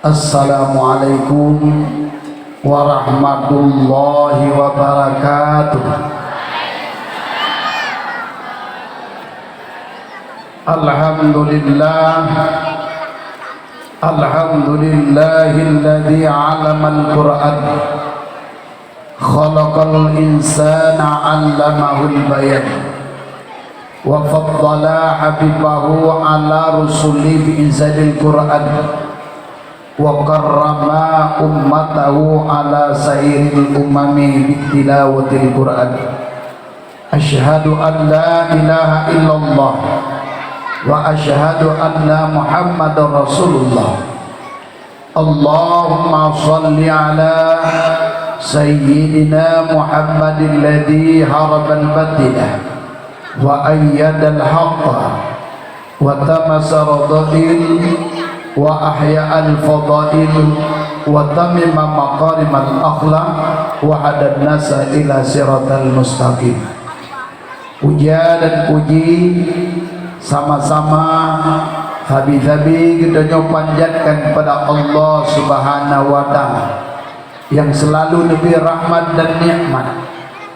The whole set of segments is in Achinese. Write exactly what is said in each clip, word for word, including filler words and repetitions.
Assalamualaikum warahmatullahi wabarakatuh. Alhamdulillah. Alhamdulillahilladzi 'allamal Qur'an. Khalaqal insana 'allamahul bayan. Wa faddala habibahu 'ala rusuli bi inzalil Qur'an. Wa karrama ummatahu 'ala sairil umami bitilawatil Qur'an. Asyhadu an la ilaha illallah wa asyhadu anna Muhammadar Rasulullah. Allahumma shalli ala sayyidina Muhammadil ladzi harabal batila wa ayyadal haqqa wa tamasa radail wa ahya'al fadail wa tamima makarimal akhlaq wa hadan nasa ila siratal mustaqim. Puja dan puji sama-sama sabe-sabe geutanyoe panjatkan kepada Allah Subhanahu wa Ta'ala yang selalu neubri rahmat dan nikmat,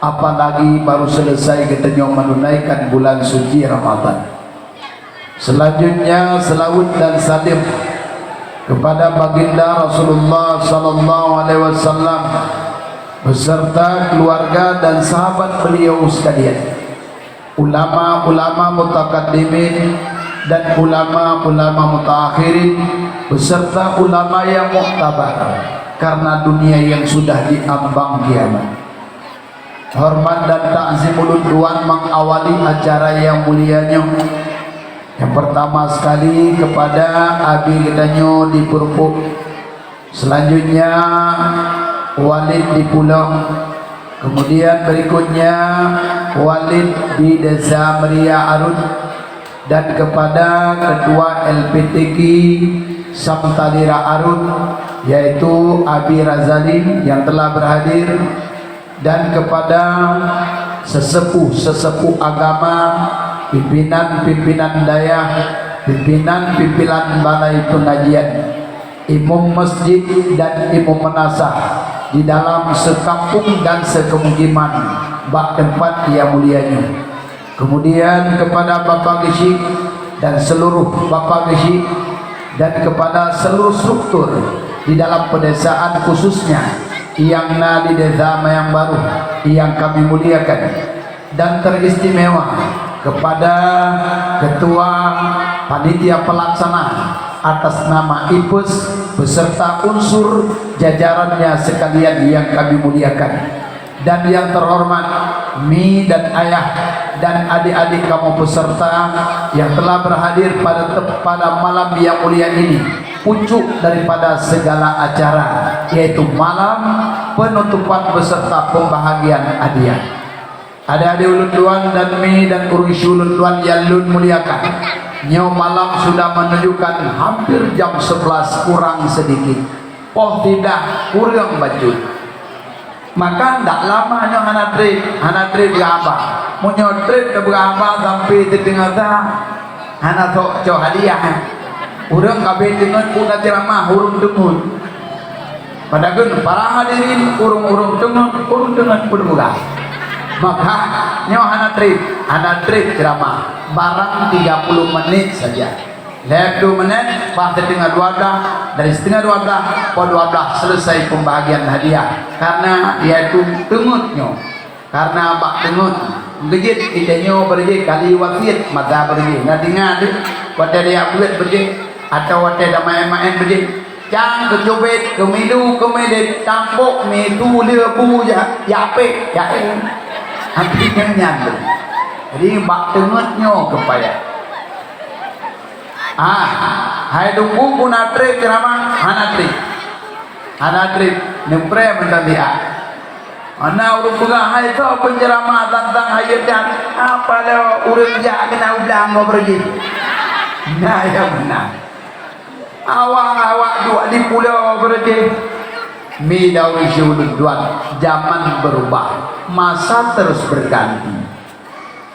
apalagi baru selesai geutanyoe menunaikan bulan suci Ramadan. Selanjutnya, selawat dan salam kepada Baginda Rasulullah sallallahu alaihi wasallam beserta keluarga dan sahabat beliau sekalian, ulama-ulama mutakaddimin dan ulama-ulama mutaakhirin beserta ulama yang muktabar karena dunia yang sudah diambang kiamat. Hormat dan takzim ulôn tuan mengawali acara yang mulia nyoe. Yang pertama sekali kepada abi geutanyoe di Purpuk. Selanjutnya Walid di Pulong. Kemudian berikutnya Walid di Desa Meuria Arut. Dan kepada Ketua L P T Q Samtalira Arut, yaitu Abi Razali yang telah berhadir, dan kepada sesepuh-sesepuh agama, pimpinan-pimpinan dayah, pimpinan-pimpinan balai pengajian, imum masjid dan imum meunasah di dalam sekampung dan sekemukiman bak teumpat yang mulia nyoe. Kemudian kepada Bapak Geuchik dan seluruh Bapak Geuchik dan kepada seluruh struktur di dalam pedesaan khususnya yang na di Desa Mayang Baruh yang kami muliakan, dan teristimewa kepada Ketua Panitia Pelaksana atas nama I P E S beserta unsur jajarannya sekalian yang kami muliakan. Dan yang terhormat Mi dan Ayah dan adik-adik kamoe peserta yang telah berhadir pada te-, pada malam yang mulia ini, pucuk daripada segala acara, yaitu malam penutupan beserta pembahagian hadiah. Adik-adik ulôn tuan dan Mi dan ureueng syedara ulôn tuan yang lôn muliakan, nyoe malam sudah menunjukkan hampir jam sebelas kurang sedikit. Poh siblaih kureueng bacut. Maka ndak lama nyoe hana trép, hana trép beuhaba. Meunyoe trép teuh beuhaba sampai siteungoh sa, hana sok cok hadiah. Ureueng ka abéh teungeut peue na ceuramah, ureueng teungeut. Padahai para hadirin, ureueng-ureueng teungeut, ureueng teungeut peuduga. Maka nyoe hana trép, hana trép ceuramah, barang tiga puluh menit saja. Lhèe ploh menit, pas siteungoh dua blah, dari siteungoh dua blah, poh dua blah selesai pembahagian hadiah. Karena yaitu teungeut nyoe. Karena bak teungeut, geujeuet ide nyoe beureuji kali wasiet mata beureuji. Na deungoe deh, watèe daya buet beureuji, atawa watèe damaén-maén beureuji. Cang keucubit, keumilu, keumilet, tampok, mitu, leubu, ya, yapek, yaén. Hati nyan nyan tu. Jadi bak teungeut nyoe keupaya. Ah, hai dungku pun na trép ceuramah, hana trép. Hana trép, neupreh meunan dia. Hana ureueng peugah hai soe peunceramah tantang hayeu dan apa lé ureueng jak keunan u blang gob reujeh. Nah, ya beuna. Awak-awak duek di pulo beureuti. Mi daun syuleueng tuan, zaman berubah, masa terus berganti.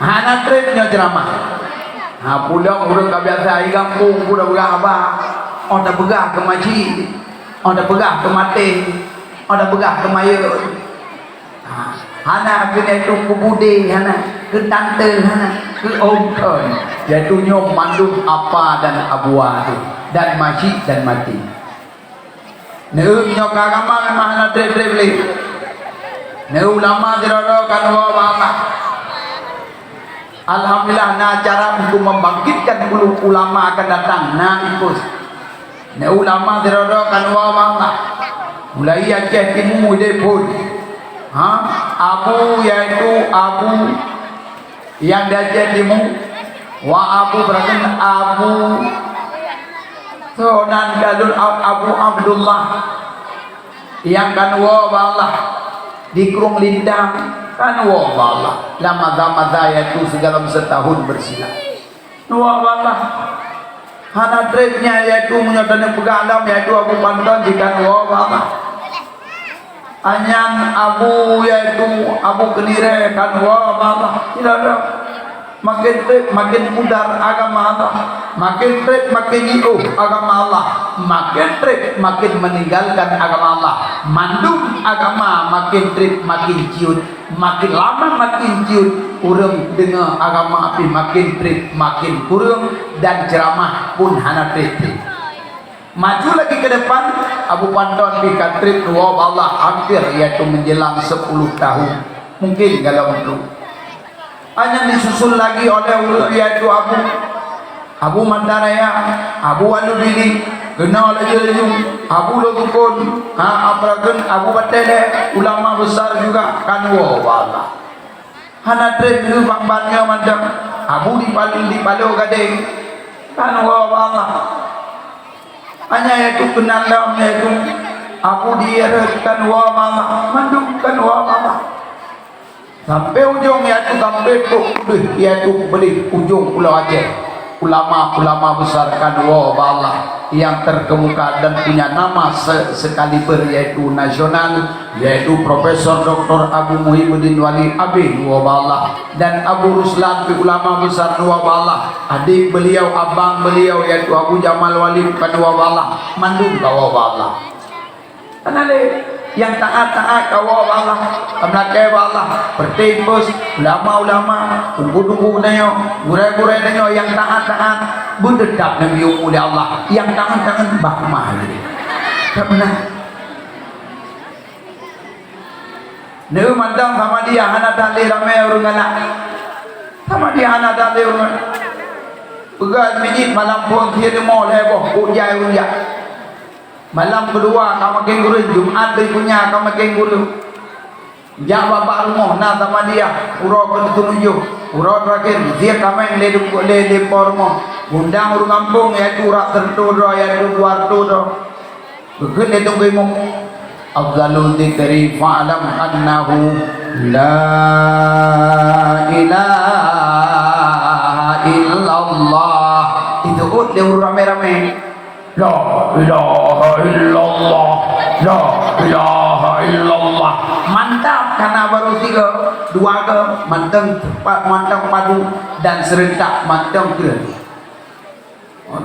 Hana trép nyoe ceuramah. Ha, pulo ureueng ka biasa di gampông, pulo ulah haba. Oh tapeugah keu maji, oh tapeugah keu maté, oh tapeugah keu mayot. Ha, hana keuneuk tuku budé, hana keu tante, hana keu ongkon. Yaitu nyoe mandum apa dan abua tu, dan maji dan maté. Neueu nyoe ka agama memang hana treb-treb lé. Neueu ulama sidroe-droe kan woe bak Allah. Alhamdulillah, na cara untuk membangkitkan ulu-, ulama akan datang, na ikut. Na ulama sidroe-droe kan woe bak Allah. Mulai Aceh Timu ideh phon. Ha? Abu, yaitu Abu nyang di Aceh Timu. Wa Abu, berarti Abu. So, nan galun Ab-, Abu Abdullah. Nyang kan woe bak Allah di Krueng Lintang, kan woe bak Allah. Lam maza-maza yaitu sigohlom setahun bersilam. Woe bak Allah. Hana treb nyan yaitu meunyoe taneuk peugah lom yaitu Abu Panton jikan woe bak Allah. Anyan Abu yaitu Abu Keunirée kan woe bak Allah. Tidak ada. Makin treb makin pudar agama Allah, makin treb makin jiôh agama Allah, makin treb makin meninggalkan agama Allah. Mandum agama makin treb makin ciut, makin lama makin ciut, ureuëng deungoe agama pih makin treb makin kureueng dan ceuramah pun hana treb-treb. Maju lagi ke depan, Abu Panton pih ka treb woe bak Allah hampir yaitu menjelang sepuluh tahun, mungkin galom tu. Hanya disusul lagi oleh ulama yaitu Abu, Abu Mata Raya, Abu Alubili, keunoe laju-laju, Abu Lhoksukon, ha, apalagi Abu Batée Lhée, ulama besar juga kan woe bak Allah. Hana treb lé bak ban nyoe mantong, Abu di Palu, di Paloh Gadeng, kan woe bak Allah. Hanya yaitu keunan lom yaitu Abu di Reuet kan woe bak Allah, mandum kan woe bak Allah. Sampai ujong yaitu sampai trok keudeh yaitu keubeuléh ujong Pulo Aceh. Ulama-ulama besar kan woe bak Allah nyang terkemuka dan punya nama se-, sekaliber yaitu nasional, yaitu Profesor Doktor Abu Muhibuddin Walid Abéh woe bak Allah dan Abu Ruslan pih ulama besar woe bak Allah. Adik beliau, abang beliau yaitu Abu Jamal Walid kan woe bak Allah. Mandum ka woe bak Allah. Hana lé nyang taát-taát ka woe bak Allah, ka meulakée bak Allah, peureté bos, ulama-ulama, teungku-teungku geutanyoe, gurée-gurée tanyoe nyang taát-taát, beuteutab neubi umu lé Allah, nyang tangan-tangan bah mah lé. Ka meunan. Neu mantong Samadiyah hana that lé ramé ureuëng galak. Samadiyah hana that lé ureuëng galak. Peugah mijit malam phon sie leumo lhée boh kok jai ureuëng jak. Malam keudua ka makin gureueng, Jumat doi punya ka makin gureueng. Jak babah rumoh na Samadiyah, uroe keutujoh, uroe teurakhir, ziek kaméng lé duku-, lé, lé po rumoh. Undang ureuëng gampông, yaitu urat seureutôh droe, yaitu dua reutôh droe. Geukheun lé Teungku Imum, "Afdalu dzikri fa'lam annahu la ilaha illallah." Itu ut lé ureuëng ramé-ramé. La ilaha illallah, la ilaha illallah. Mantap, kana baru tiga, dua ke, manteng, pa-, manteng padu, dan serentak manteng ke.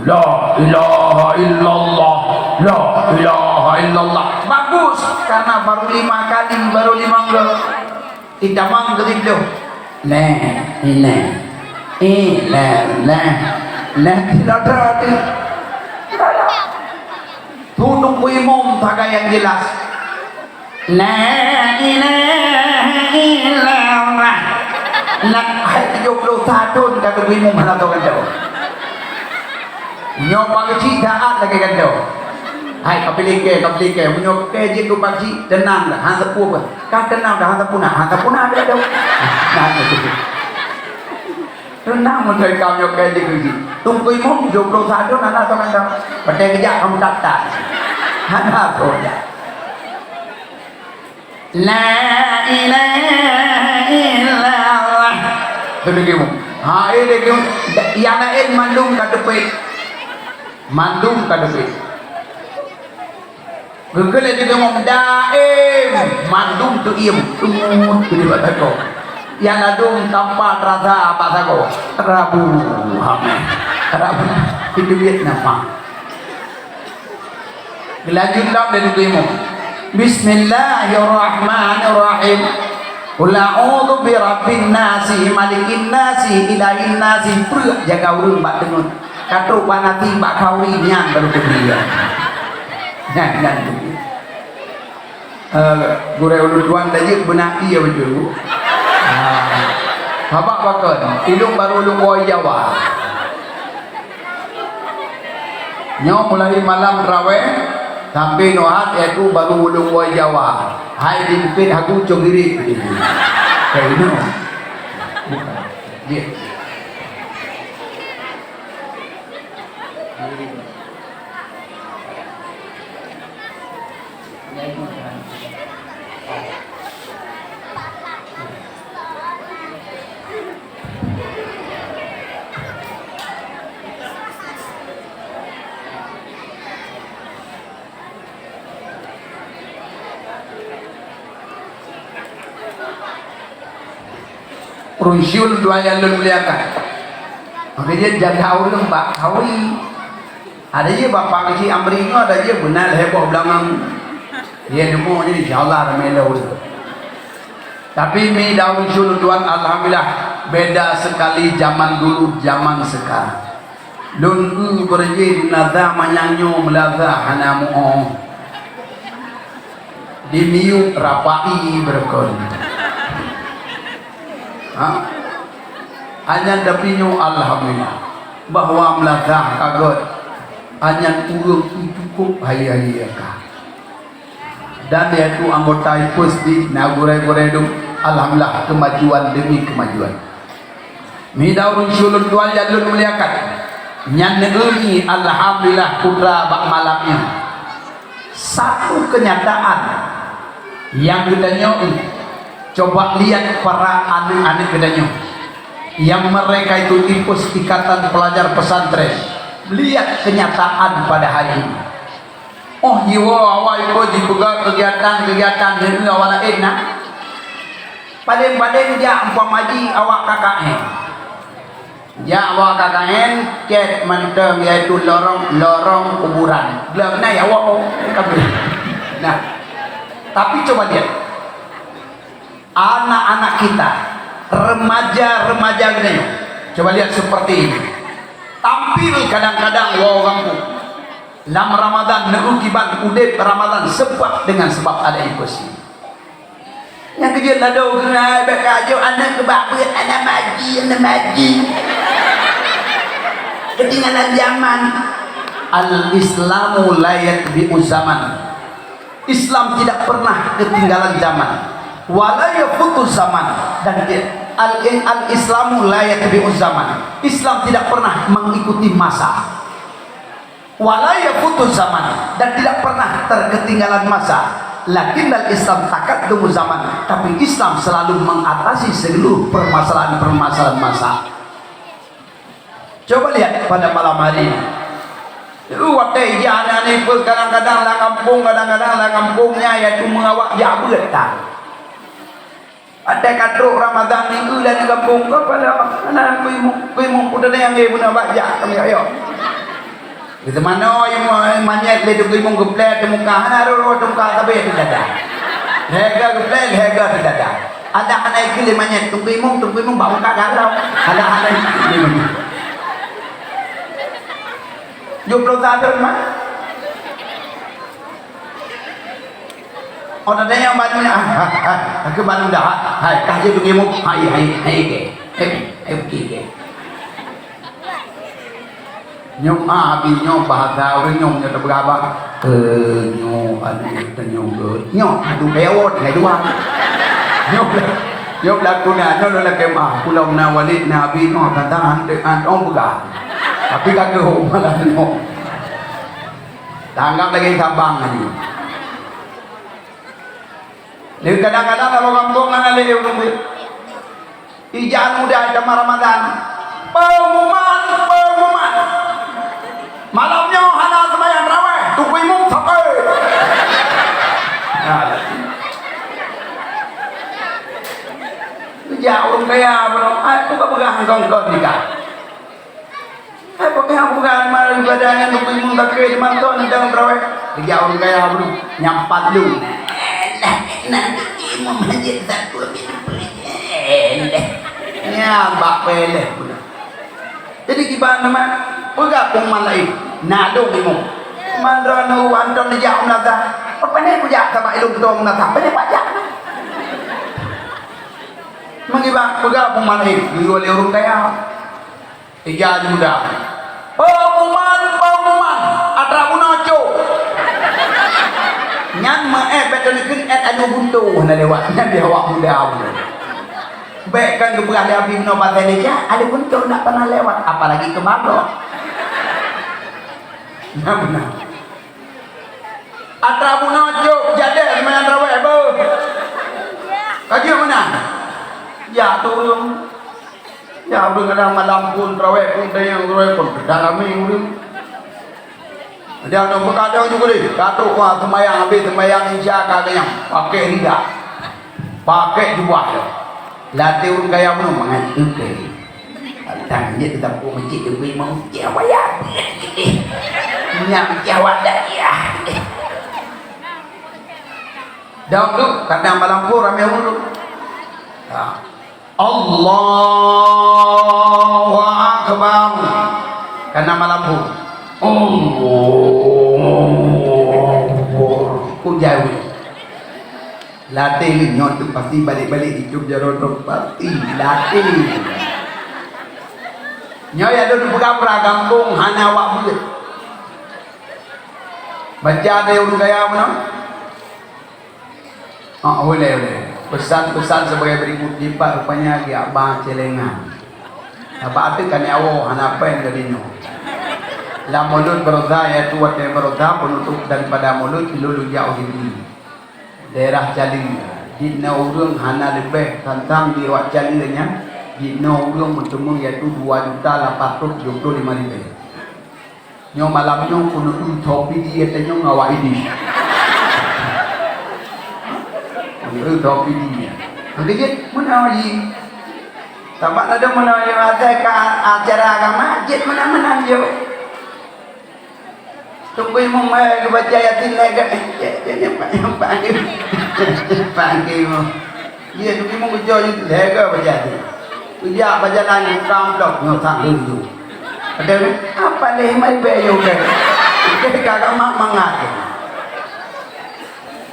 La ilaha illallah, la ilaha illallah. Bagus, karena baru lima kali, baru lima ke. Itamang keu siplôh. Neh, ineh. Ileh, neh. Neh, tidak ada tu. Tutup imum pakai yang jelas. Neh, ineh, ileh, neh. Nah, hai tujuh puluh satu ka tutup imum hana tahu kan tahu. Nyoe pageucik taát lagée gandong. Hai, ka pilih kée, ka pilih kée. Meunyoe kée jeuet keu pageucik, teunang dah. Han teupeu pun. Ka teunang dah, han teupeu na. Han teupeu na dah, dah. Nah, itu. Teunang meunyoe kamoe nyoe kée jeuet keu pageucik. Teungku Imum tujuh puluh satu na, na, teunang dah. Patéh geujak kamoe that-that. Hana pun dah. La ilaha illallah. Begitu. Ha, eh, dia kata, yang lain mandum ka teupeu. Mandum ka teupeu. Geukheun lé teungku imum, daim, mandum teuiem. Tumut, tu di bak sagoe. Yang ladum tanpa terasa bak sagoe. Rabu, hameh. Rabu. Itu duit nama. Geulanjut lom lé Teungku Imum. Bismillahirrahmanirrahim. Qul a'udzu birabbin nasi, malikin nasi, ilahin nasi. Preuk jaga ureueng bak teungeut. Ka trok bak nati, bak khauri, nyan baru teubri. Nyan, nyan teubri. Eh, gurée ulôn tuan tajeuet beuna ie beutôi. Ah. Sabab pakon, ilôn baru lôn woe Jawa. Nyoe mulai malam traweh sampai nohat, yaitu baru ulôn woe Jawa. Hai di Bukit Hagu Cogiri. Kayak itu. Bukan. Dia. Ureueng siuroe dua nyang lôn muliakan. Makanya jaga ureueng bak khauri. Ada je Bapak Keuchik Amri nyoe, ada je beuna lhèe boh beulangong. Ye nemu je, insya Allah ramé lom. Tapi mi daun syul tuan, alhamdulillah, beda sekali zaman dulu, zaman sekarang. Lôn eu beureuji meulaza manyang nyoe meulaza hana muoh. Di miyueb rapai beureugon. Ha? Hanya tapi nyoe alhamdulillah bahwa meulaza ka göt. Hanya ureueng cukup hai-hai ka. Dan yaitu anggota IPUS di na gurée-gurée dum, alhamdulillah, kemajuan demi kemajuan. Mi daun syul tuan nyang lôn muliakan, nyan neueu mi alhamdulillah putra bak malam nyoe. Satu kenyataan nyang geutanyoe, coba lihat para aneuk-aneuk geutanyoe, yang mereka itu IPUS, Ikatan Pelajar Pesantren, lihat kenyataan pada hari ini. Oh, jiwoe awai ko jipeugah kegiatan-kegiatan nyan awak laén na. Paléng-paléng jak umpama jih awak K K N. Jak awak K K N, cét mantong yaitu lorong, lorong kuburan. Gleh na ya awak, oh, kabeh. Nah, tapi coba lihat. Anak-anak kita, remaja-remaja kita ini, coba lihat seperti ini. Tampil kadang-kadang woe gampông. Lam Ramadan, neukiban udép Ramadan sebab dengan sebab ada IPUS. Nyang keujeuet ladôm keunoe, bèk ka jok aneuk keubah beuet, aneuk maji, aneuk maji. Ketinggalan zaman. Al-Islamu la yatbi'u zaman. Islam tidak pernah ketinggalan zaman. Wala yafutu zaman. Dan di-, al-, al-Islamu la yatbi'u zaman. Islam tidak pernah mengikuti masa. Wala yafutu zaman. Dan tidak pernah terketinggalan masa. Lakinnal Islam takaddumu zaman. Tapi Islam selalu mengatasi seluruh permasalahan-permasalahan masa. Coba lihat pada malam hari ini. Lu watèe ija aneuk-aneuk kadang-kadang lam gampông, kadang-kadang lam gampông nyan, yaitu meuawak jak beuet tan. Watèe ka trok Ramadhan, minggu lam gampông, ka pada aneuk kuimong, kuimong putôh nyang geuh beuna bak jak kami ayo. Di teumanoe manyét lé Teungku Imum geuplè teumuka, hana rot-rot teumuka, sabe teudadah. Lhèe geuh geuplè, lhèe geuh teudadah. Adak hana ikeu lé manyét Teungku Imum, Teungku Imum bak muka garau. Adak hana ikeu lé manyét. Jok ploh tahun mah. Oh, ada yang baru ni. Ah, ah, ah, aku baru dah. Hai, kah je Teungku Imum. Hai, hai, hai, ke. Hai, hai, ke, ke. Nyoe, ah, abi nyoe bahasa ureueng nyoe, nyoe teupeugah bah, eh, nyoe, aduh, tanyoe geuh. Nyoe, aduh, bewot, hai dua. Nyoe, nyoe belaku na, nyoe lôn lakèe meu'ah. Pulang na Walid, na abi nyoe, tantang hantu, hantu peugah. Tapi ka keuh malah nyoe. Tanggap lagi sabang lagi. Lé kadang-kadang kalau gampông hana lé ureueng. Ija muda zaman Ramadan. Pengumuman, pengumuman. Malam nyoe hana seumayang tarawih, Teungku Imum sapai. Nah. Ija ureueng kaya, bro. Ai, buka peugah engkau-engkau nikah. Hai, pakai hak bukan malam ibadah nyan, Teungku Imum sapai di mantong, jangan tarawih. Kejak ureueng kaya baru nyampat lu. Nah, nah, imum hajat satu bin. Nah, bak peleh pula. Jadi kiban nama, peugah pengumuman lain. Nah, dong imum. Man droeneuh anton dijak u meunasah. Apa ni kujak sabak ilung tong meunasah? Apa ni pajak? Mengibak peugah pengumuman lain. Duyuh lé ureueng kaya. Ija muda. Pengumuman, pengumuman. Atra bunoe cok. Nyan meu'èh bèk keuneukheun èt adu gunto hana lewat. Nyan di awak muda bunoe. Bèk kan geupeugah lé Abi bunoe pasai Indonesia, adu gunto nak pernah lewat, apalagi keu magok. Nyan beuna. Atra bunoe cok jadeh meunan rawèh beuh. Ka jeuet meunan. Ya turun. Ya, ureueng kadang malam phôn, trawèh phôn, tayang trawèh phôn, kadang ramé ureueng. Kadang dong beukadang juga deh, ka trok wa seumayang, habéh seumayang Isya ka kenyang, pakai rida, pakai jubah tu. Latèe ureueng kaya bunoe mangat teuke. Tang jeuet teutap masjid tu beri mau cewaya. Nyang cewaya dah ya. Dong tu kadang malam phôn ramé ureueng. Ha. Allahu Akbar. Kana malam phôn. Allahu Akbar. Kujai. Latèe nyoe tu pasti balik-balik hidup jaroe tu pasti latèe. Nyoe ya tu peugah pra gampông hana awak buet. Baca deh ureueng kaya meunan. Ah, ulèe, ulèe. Pesan-pesan sebagai berikut, jipat rupanya geujak ba celengan. Sabab ateueh ka nyawoe hana péng dari nyoe. Lam Mulud Baroza, yaitu watèe Baroza, penutup daripada Mulud, lôn jak u Siti. Daerah Cali. Jinoe ureueng hana leubeh, tantang di awak Cali nyan, jinoe ureueng meuteumèe yaitu dua juta lapan ratus tujuh puluh lima ribu. Nyoe malam nyoe keuneuk eu topi di ateueh nyoe ngon awak Idi. Keuneuk eu topi di. Maka jeuet meunan ji. Sabab ladôm meunan ji asai ka acara agama, jeuet meunan-meunan jok. Teungku imum, eh, geubaca Yasin lagèe, eh, cek, cek, cek, Pak, Pak, Pak, Pak, Pak, Pak, Pak, Iya, tu timu geucok jih lhèe goe bajèe tu. Geujak bak jalan buka amplop nyoe sang lheueh tu. Ada ni? Apa leh mai bèe yo ke? Ke ka gamak mangat.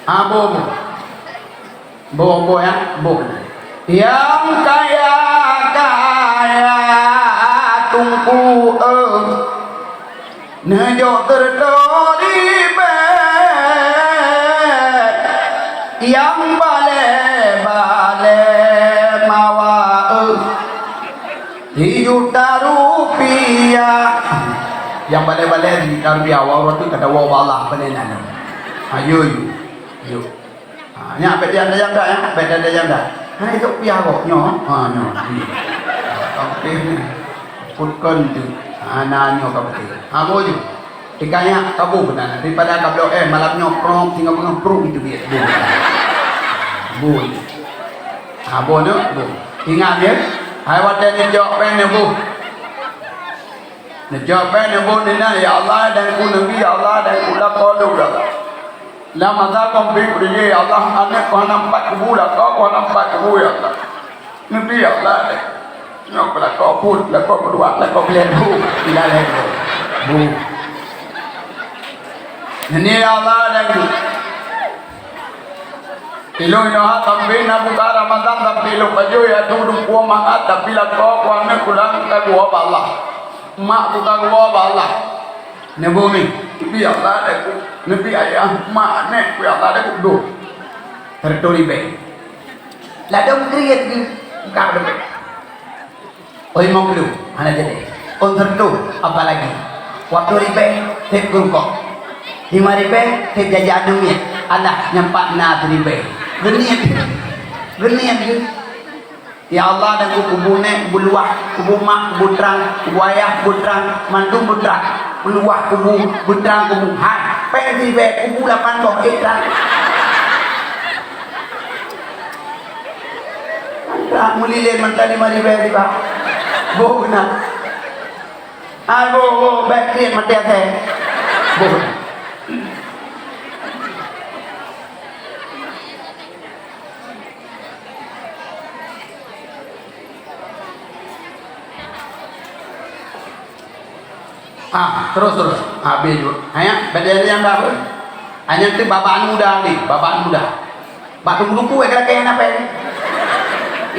Ha, boh, boh. Boh, boh ya, boh. Nyang kaya-kaya Teungku, eh. Neujok teureutoh ribèe, nyang balèe-balèe mawa, eh, sijuta rupiah. Nyang balèe-balèe sijuta rupiah, walau tu kata wa Allah, beuna nyan. Ayo, ayo. Ha, nyan bèk tajam-tajam dah, ya. Bèk tajam-tajam dah. Ha, itu piah kok. Nyoe. Ha, nyoe. Kampung ni. Put kon tu. Ha, na nyoe kampung. Ha, boh ju. Tiga nyak kabu beuna. Daripada ka bloe, eh, malam nyoe prong, tinggal peungoh prong itu biet. Boh. Boh. Ha, boh tu, boh. Ingat ya. Hai watèe neujok péng ni, boh. Neujok péng ni, boh, ni na, ya Allah, dan ku Nabi, ya Allah, dan ku lakoe, ya Allah. Lam masa kon pih peue, ya Allah, aneuk ku hana pat kubu, lakoe ku hana pat kubu, ya Allah. Nabi, ya Allah, nyoe ku lakoe put, lakoe keudua, lakoe keulhèe bu, tiga lhèe bu. Bu. Nyoe ya Allah dan ilôn inoe ha, tapi na buka Ramadan, tapi ilôn pajoh ya tu dum kuah mangat, tapi lakoe ku aneuk ku lam ka geuwoe bak Allah. Mak ku ka geuwoe bak Allah. Neuboh mi, neubi Allah dan ku, neubi ayah, mak, nèk, ku Allah dan ku duh. Teureutôh ribèe. Ladôm kriet geuh, buka ribèe. Oi, limong ploh, hana jadi. Ôn seureutôh, apalagi. Waploh ribèe, sép geurukok. Lima ribèe, sép jajan aneuk miet. Alah, nyan pat na siribèe. Geuniet. Geuniet geuh. Ya Allah, dan ku kubu nèk, kubu luwah, kubu mak, kubu trang, kubu ayah, kubu trang, mandum beutrang, luwah kubu, beutrang kubu. Hai, péng siribèe, kubu lapan boh, ék trang. Trang mulilén mantong lima ribèe riba. Boh beuna. Hai, boh, boh, bèk kriet maté asèe. Boh. Ah, terus, terus. Habis tu. Ayah, badan yang dah apa? Hanya tu babaan muda ni, babaan muda. Bak tunggu-tunggu, eh, kira-kira nak apa?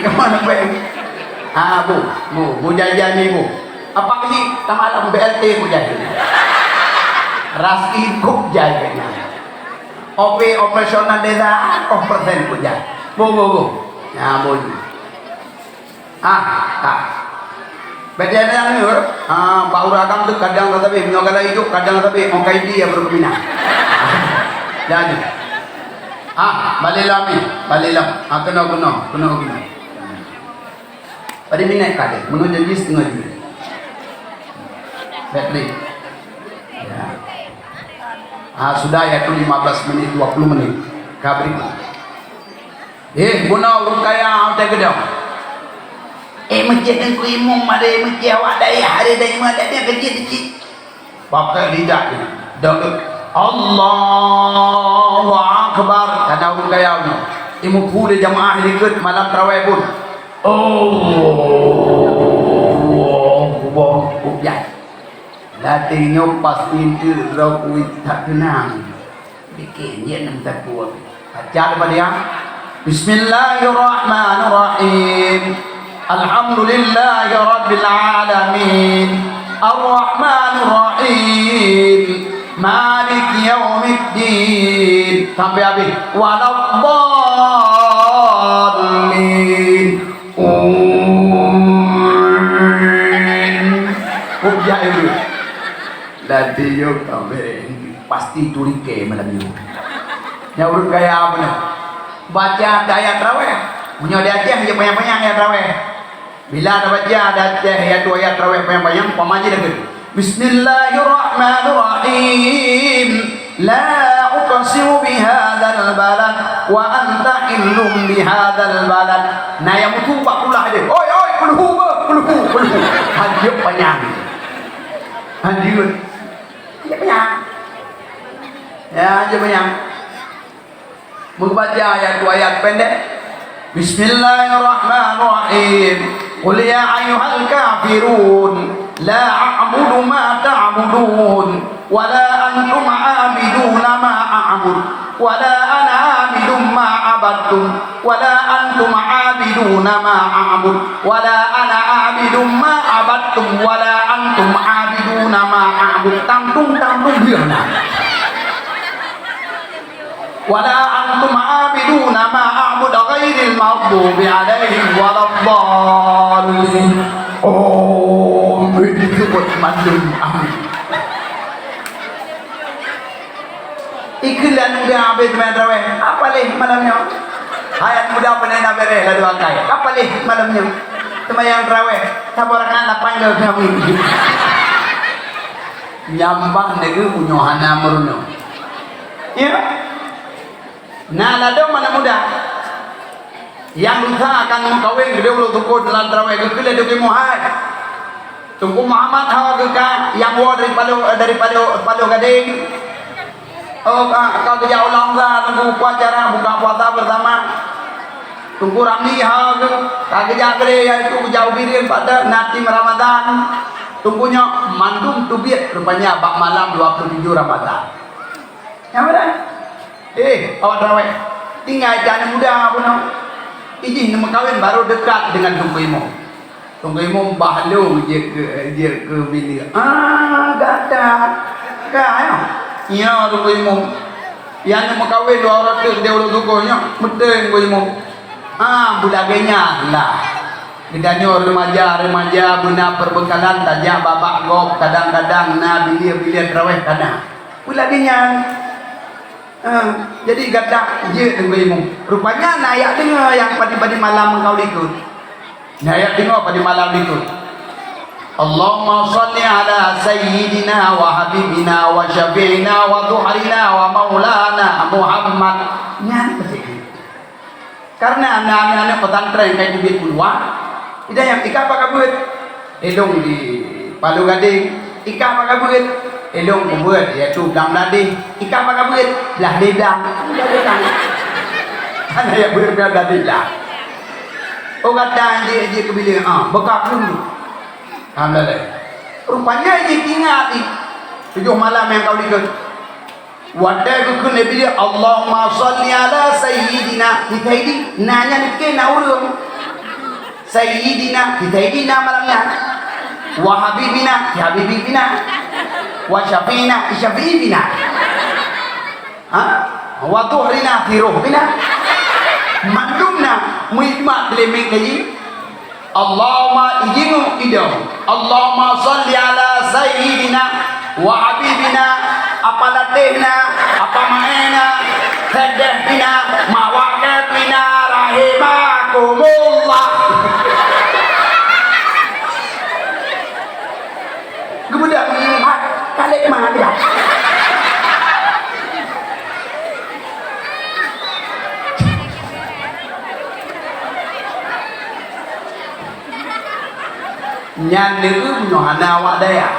Ini mana apa? Ah, bu, bu, bu janji ni, bu. Apa ni? Tamalam B L T bu janji. Ras ikut janji. O P operasional desa, oh, persen bu janji. Bu, bu, bu. Ya, bu. Ah, ah. Bèk nyang nyoe, ah, bak ureueng agam tu kadang sabe, meunyoe galak idup kadang sabe, ong kaidi ya baru keuminah. Jadi. Ah, balek lom ni, balek lom. Ah, keunoe, keunoe, keunoe, keunoe. Pada minit ka deh, meunyoe janji setengah jam. Baik, baik. Ya. Ah, sudah ya tu lima belas menit, dua puluh menit. Ka bri. Eh, bunoe ureueng kaya watèe geudong. Eh, meucéh Teungku Imum, ada meucéh awak dayah, ada dayah mana dia kerja di cik. Pakai lidah ni. Dah ke, Allahu Akbar. Kata ureueng kaya nyoe. Imum pule jamaah likot malam tarawih pun. Allahu Akbar. Udah. Latih nyoe pasti tu roh kuit tak tenang. Bikin je enam sapu. Baca daripada dia. Bismillahirrahmanirrahim. Alhamdulillahirabbil alamin. Arrahmanirrahim. Maliki yaumiddin. Sampai habis. Waladdallin. Amin. Hujah itu. Lagi yo kawin, pasti curiga malam nyoe. Nyan ureueng kaya beuna. Baca ayat tarawih. Meunyoe di Aceh, dia panyang-panyang ayat tarawih. Bila tabaca di Aceh, ayat dua ayat tarawih panyang-panyang, pamaji lagi. Bismillahirrahmanirrahim. La uqsimu bihadzal balad wa anta hillum bihadzal balad. Nah, nyang mutu bak kulah dia. Oi, oi, kulhu, kulhu, kulhu. Hajat panyang. Lanjut. Hanya banyak. Ya, hanya banyak. Meubaca ayat dua ayat pendek. Bismillahirrahmanirrahim. Qul ya ayyuhal kafirun. La a'budu ma ta'budun. Wa la antum 'abiduna ma a'bud. Wa la ana 'abidun ma 'abadtum. Wa la antum 'abiduna ma a'bud. Wa la ana 'abidun ma 'abadtum. Wa la antum 'abiduna ma a'bud. Tang tung, tang tung, dia na. Wa la antum 'abiduna ma a'bud. Ghairil maghdubi 'alaihim waladdallin. Oh, disebut mandum. Amin. Ikheun lé aneuk muda habéh seumayang tarawih. Apa lé malam nyoe? Hai aneuk muda, peue na beureh ladôm akai. Apa lé malam nyoe? Seumayang tarawih. Saboh rakaat lapan keu kami. Nyambah neu meunyoe hana meurunoe. Ya. Na ladôm aneuk muda. Nyang lusa akan meukawen, geudeh uroe syukoe dalam tarawih geukheun lé Teungku Imum hai. Teungku Muhammad ho geuka nyang woe dari Paloh, dari Paloh, Paloh Gadeng. Oh, ka, ka geujak u Langsa, Teungku, upacara buka puasa bersama. Teungku Ramli ho geu, ka geujak keudeh, yaitu geujak u Bireuen, pada na tim Ramadan. Teungku nyoe mandum teubiet rupanya bak malam dua puluh tujuh Ramadan. Nyang mana? Eh, awak tarawih. Tinggai aneuk muda bunoe. Ijih neumeukawen baru dekat dengan Teungku Imum. Teungku Imum bah lôn jeuet keu, jeuet keu bileue. Ah, gata. Ka, ya? Ya, Teungku Imum. Nyang neumeukawen dua uroe teuk di uroe syukoe nyoe. Beutôi, Teungku Imum. Ah, beulagèe nyan lah. Geutanyoe remaja-remaja beuna perbekalan tajak babak gob, kadang-kadang na bileue-bileue tarawih ka na. Beulagèe nyan. Ah, jadi gata jeuet Teungku Imum. Rupanya na jak deungoe nyang padum-padum malam meukawen likot. Na jak deungoe padum malam likot. Allahumma shalli ala sayyidina wa habibina wa syafi'ina wa dhuhrina wa maulana Muhammad. Nyan pasti. Karena na aneuk-aneuk pesantren ka teubiet peuluwa, ida nyang ika apa ka beuet? Elong di Paloh Gadeng, ika apa ka beuet? Elong ka beuet, yaitu Blang Meulaléh, ika apa ka beuet? Blah Deblang. Blah Deblang. Hana ya beuet Blah Deblang. Oh, gata jeuet, jeuet keu bileue, ah, beuka pun. Alhamdulillah. Rupanya jih ingat di tujoh malam nyang ka likot. Watèe geukheun lé bideu, "Allahumma shalli ala sayyidina," di Saidi, na nyan dikeue na ureueng. Sayyidina, di Saidi na malam nyan. Wa habibina, di habibi bina. Wa syafi'ina, di syafi'i bina. Ha? Wa dhuhrina, di roh bina. Mandum na meuijma' di lé miet lagèe nyan. Allahumma, ijingeuk idong. Allahumma shalli ala sayyidina wa habibina, apa latihna, apa maena, saidina, mawakilna, rahimakumullah. Geubeudôh meuhat, kalek mah dia. Nyan neueu meunyoe hana awak dayah.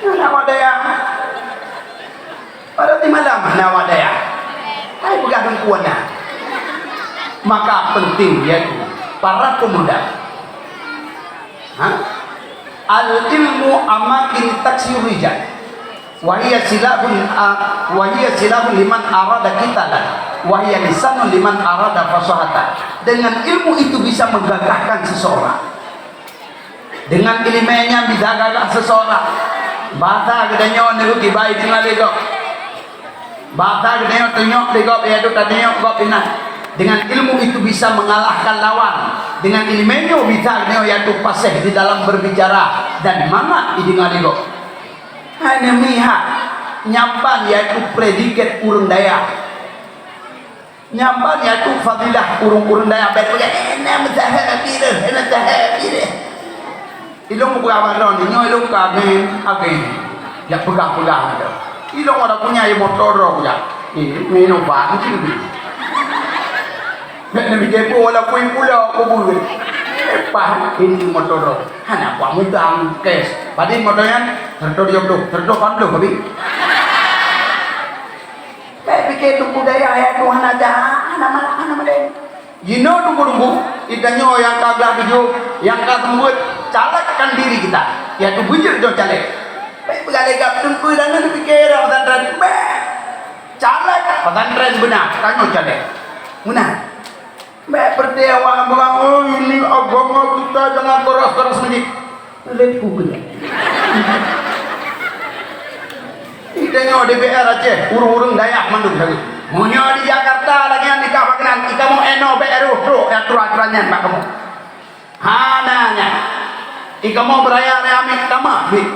Hana awak dayah. Pada ti malam hana awak dayah. Hai peugah teungku na. Maka penting yaitu para pemuda. Ha? Al-ilmu amakin taksir rijal. Wahia silahun, a-, wahia silahun liman arada qitalan. Wahia lisanun liman arada fasahatan. Dengan ilmu itu bisa menggagahkan seseorang. Dengan ileumèe nyan bisa gagah seseorang. Basa geutanyoe nyoe kibai deungon lé gob. Basa geutanyoe tanyok lé gob, yaitu tanyok gob inan. Dengan ilmu itu bisa mengalahkan lawan. Dengan ileumèe nyoe bisa geutanyoe yaitu paséh di dalam berbicara dan mangat ideungon lé gob. Hana mihak, nyan ban yaitu predikat ureueng dayah. Nyan ban yaitu fadilah ureueng-ureueng dayah, bèk peugah, "Eh, na meusaha pih deh, na meusaha pih deh." Ilong peugah bak droeneuh, nyoe ilong ka ageng, ageng. Jak peugah-peugah aja. Ilong ada punya ya motor droe jak. Eh, minum bang sih. Bèk na meukepo walaupun pulo kubur. Eh, pah, ini motor droe. Hana kuat mutang, cash. Padum motor nyan? Seratus tujuh puluh, seratus lapan puluh habis. Bèk pike teungku dayah, ya Tuhan aja, hana malah, hana malèe. Jinoe teungku-teungku, geutanyoe nyang ka glah tujoh, nyang ka seumeubeuet, calegkan diri kita, yaitu beujeuet jok caleg. Bèk peugah lé gob teungku dan neupike lam pesantren, bèk. Caleg pesantren beuna, tanyoe caleg. Meunan. Bèk peureulèe awak peugah, "Oh, ini agama kita jangan keras-keras meujieb." Lé ku keunoe. Di tanyoe D P R Aceh, ureueng-ureueng dayah mandum sabe. Meunyoe di Jakarta lagèe nyan, di kamoe inoe bèk roh trok aturan-aturan nyan bak kamoe. Hana nyan. Di kamoe beuraya raya miet tamah miet.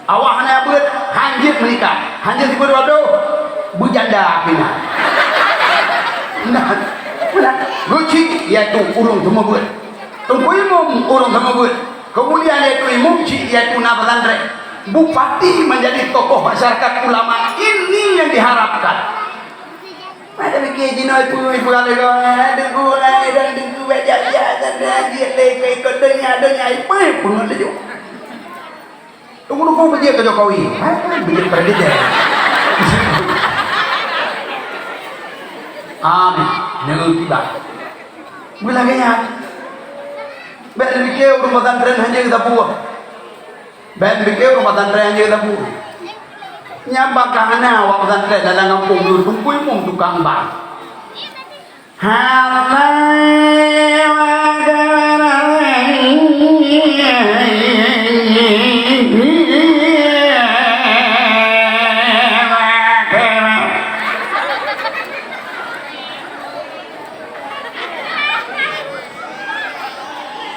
Awak hana beuet, hanjeuet meunikah. Hanjeuet sibeuet wadoh, beujanda pih na. Nah, nah. Geuchik, yaitu ureueng seumeubeuet. Teungku imum, ureueng seumeubeuet. Keumudian yaitu imum chik, yaitu na pesantren. Bupati menjadi tokoh masyarakat, ulama, ini yang diharapkan. Ada pikir jinoe ibu, ibu kali kau, eh, debu, eh, dan debu, eh, jak, jak, dan, dan, dia lé, ikut, ikut dunia, dunia, ibu, ibu, ibu, ibu. Tunggu-tunggu bejek ke Jokowi. Hah? Bejek presiden. Amin. Neu tiba. Bila gaya. Bèk lagèe ureueng pesantren hanya kita buah. Bèk lagèe ureueng pesantren hanya kita buah. Nyang bak hana awak pesantren dalam kampung dulu, tungkui mum tukang bang. Allahu Akbar.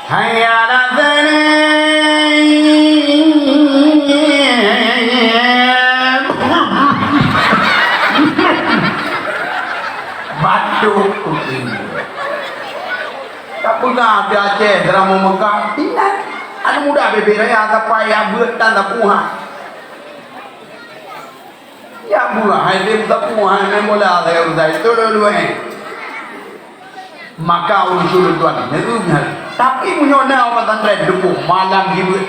Hayya 'alas shalah. Batuk kucing. Tak peugah di Aceh, Seuramoe Mekah. Inan. Aneuk muda bebe raya, sapa ya beuet tan sapeue ha. Ya buah hai lem sapu hai main bola saya usai tu dua-dua eh. Maka ureueng syuruh tuan neueu nyan. Tapi meunyoe na ureueng pesantren deungoe malam jeuet,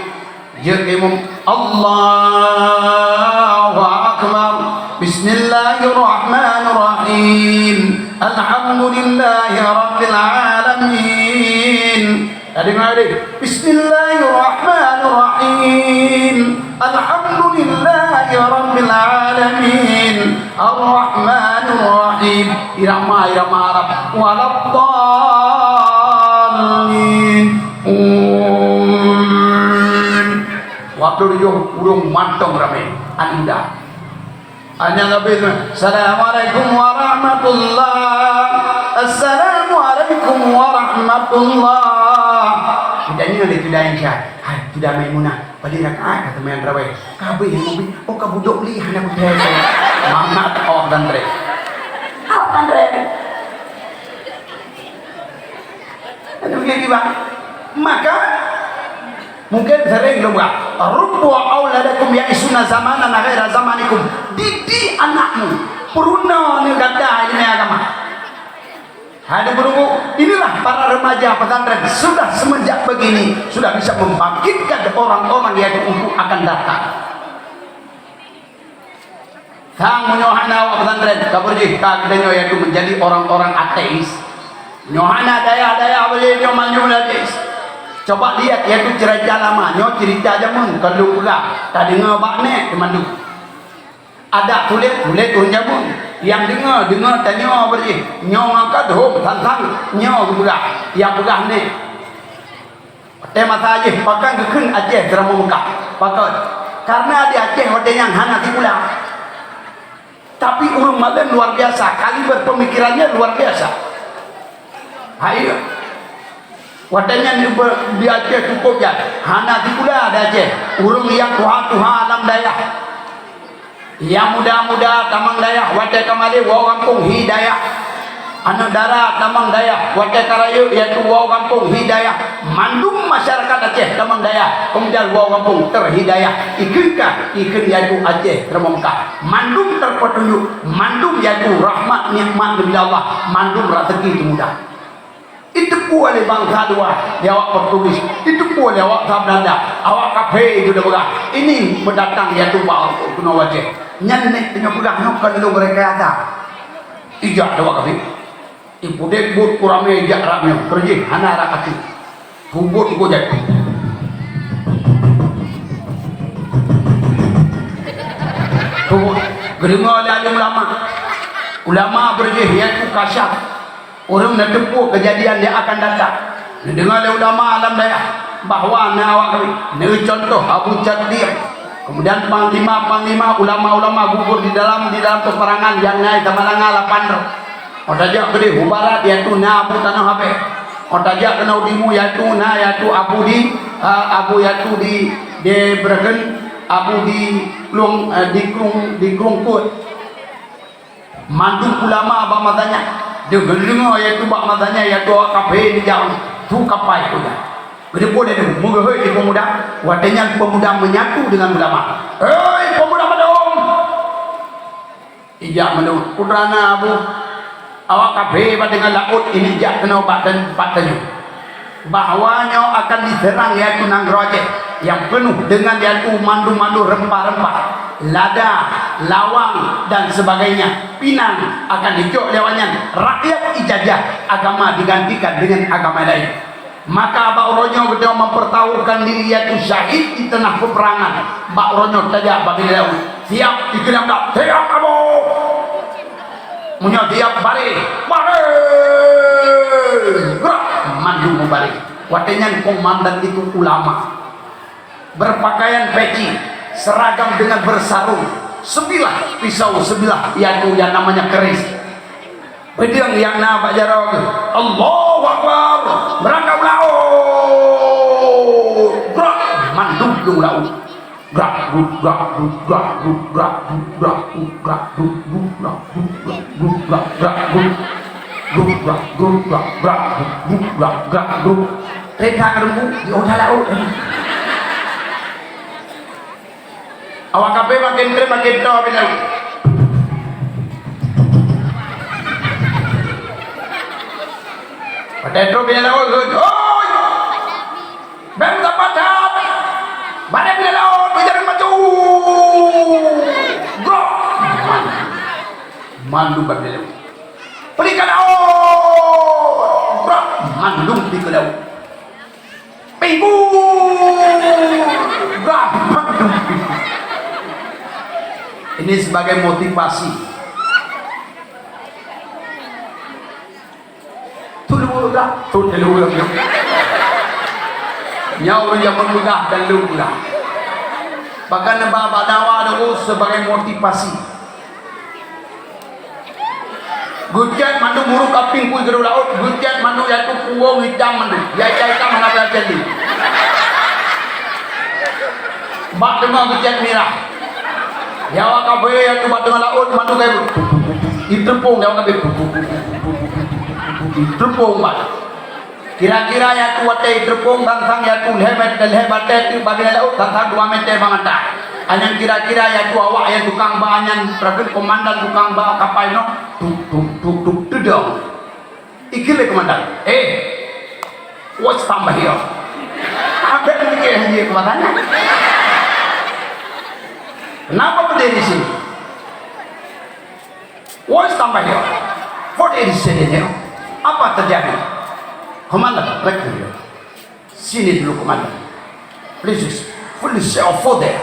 jeuet imum, Allahu Akbar. Bismillahirrahmanirrahim. Alhamdulillahirabbil alamin. Jadi mari. Bismillahirrahmanirrahim. Alhamdulillahirabbil alamin. Arrahmanirrahim. Irama-irama Arab. Waladdallin. Amin. Waktu tujoh ureuëng mantong ramé. Anda. Hanya Nabi, "Assalamualaikum warahmatullah. Assalamualaikum warahmatullah." Kita ni ada tidak insya. Hai, tidak Maimunah. Pada rakaat kata main rawai. Kabeh yang mobil. Oh, kabudok li hana kutai. Mamat oh dan trek. Oh, dan trek. Ada begitu, Bang. Maka mungkin sering lom, "Rubbu auladakum ya'isuna zamanan ghaira zamanikum." Didik anakmu, peurunoe gata ilmu agama. Hai guru, inilah para remaja pesantren sudah semenjak begini sudah bisa membangkitkan orang-orang yang untuk akan datang. Sang meunyoe hana awak pesantren, ka beurjih ka geutanyoe yaitu menjadi orang-orang ateis. Nyoe hana dayah-dayah boleh nyoe manyuem ateis. Coba lihat yaitu cerita lama, nyoe cerita jameun kon lôn peugah, tadeungoe bak nèk teuma tu. Adak tuléh, tuléh ureuëng jameun. Nyang deungoe, deungoe tanyoe beurjih. Nyoe ngon ka dum sang-sang nyoe geupeugah, nyang peugah nèk. Watèe masa jih pakon geukheun Aceh Seuramoe Meukah. Pakon? Karena di Aceh watèe nyan hana sikula. Tapi ureuëng malém luar biasa, kaliber pemikirannya luar biasa. Hai. Watèe nyan di, di Aceh cukup jai. Hana sikula di Aceh. Ureuëng nyang tuha-tuha lam dayah. Nyang muda-muda tamong dayah, watèe ka malèe woe gampông hi dayah. Aneuk dara tamong dayah, watèe ka rayeuk yaitu woe gampông hi dayah. Mandum masyarakat Aceh tamong dayah, keumudian woe gampông teuhi dayah. Ikheun ka, ikheun yaitu Aceh Seuramoe Meukah. Mandum teupeutunjuk, mandum yaitu rahmat nikmat daripada Allah, mandum raseuki teumudah. Jiteupue lé bansa luwa, lé awak Portugis. Jiteupue lé awak bansa Beulanda. Awak kafé jeuet peugah, "Ini mendatang yaitu bau keunoe wajéh." Nyan nèk tanyoe peugah nyoe kon lôn rekayasa. Ijak dua kafé. Ipudek buet kuramé jak rab nyoe, peurjih hana rab até. Peubuet iko jak. Peubuet. Geudeungoe lé alim ulama. Ulama beurjih yaitu kasyaf. Ureuëng neuteupeue keujadian nyang akan datang. Neudeungoe lé ulama lam dayah bahwa na awak kami, neucontoh Abu Jaddir, kemudian panglima-panglima, ulama-ulama gugur di dalam, di dalam peuperangan nyang na di Samalanga lapan droe. Óh tajak keudeh u barat, yaitu na Abu Tanoh Abee. Óh tajak keunoe u timu, yaitu na, yaitu Abu di, eh, Abu yaitu di, di Bregen, Abu di Klueng, eh, di Krueng, di Krueng Kuet. Mandum ulama bak masa nyan, deungon deungoe yaitu bak masa nyan yaitu awak kafé di Jawa, su kapai peugah. Geuteupeue lé meuhôi di peumuda, watée nyan peumuda menyatu dengan ulama. "Hei peumuda mandum!" Ijak mandum, "Putra na Abu, awak kafé bak teungoh laôt ini jak keunoe bak tan-, bak tanyoe." Bahwa nyoe akan diserang yaitu nanggroe Aceh nyang peunoh deungon yaitu mandum-mandum rempah-rempah, lada, lawang, dan sebagainya. Pinang akan dicok lé awak nyan, rakyat ijajah, agama digantikan dengan agama lain. Maka bak uroe nyoe geutanyoe mempertaruhkan diri yaitu syahid di tengah peperangan. Bak uroe nyoe tajak bak binéh laôt. Siap dikeunong dak? Siap, Abu! Meunyoe siap, bareh! Bareh! Gerak! Mandum meubareh. Watée nyan komandan itu ulama. Berpakaian peci, seragam dengan bersarung, sebilah pisau, sebilah yaitu yang namanya keris. Peudeueng nyang na bak jaroe geuh, "Allahu Akbar! Beurangkat u laôt!" Gerak! Mandum u laôt. Grak, guk, grak, guk, grak, guk, grak, guk, grak, guk, grak, guk, grak, guk, grak, guk, grak, guk. Guk, grak, guk, grak, grak, guk. Teuka keureumbuk, di oda laôt. Awak kafé makin treb, makin toe binéh laôt. Watée trok binéh laôt, "Hoi! Bèk meusapat that! Bareh binéh laôt, beujalan maju!" Grok! Mandum bak binéh laôt. "Peulikot laôt!" Grok! Mandum peulikot laôt. Ini sebagai motivasi. Tu lôn peugah, tu lôn peugah. Nyoe ureueng nyang meugah dan lôn peugah. Bahkan bak, bak dawa dulu sebagai motivasi. Geucet mandum ureueng kaping kui keudroe laôt, geucet mandum yaitu puwong hitam mandum. Ya, ya, hitam hana beucet lé. Bak teuma geucet mirah. Nyawa kabeh yaitu bak teungoh laôt mandum kai. Iteupông nyawa kabeh. Iteupông bak. Kira-kira yaitu watèe iteupông sang-sang yaitu lhèe mèt-, lhèe batèe teuk bak binéh laôt sang-sang dua mètè bangai. Anyang kira-kira yaitu awak nyang tukang ba, anyang teurakheun komandan tukang ba kapai nyoe, tuk, tuk, tuk, tuk, teudong. Ikheun lé komandan, "Eh, what's tambah here?" Abéh mikir hana keubah sangat. Kenapa berdiri di sini? Woi, sampai dia. What is it in here? Apa terjadi? Komandan, pergi dulu. Sini dulu, Komandan. Please, please, over there.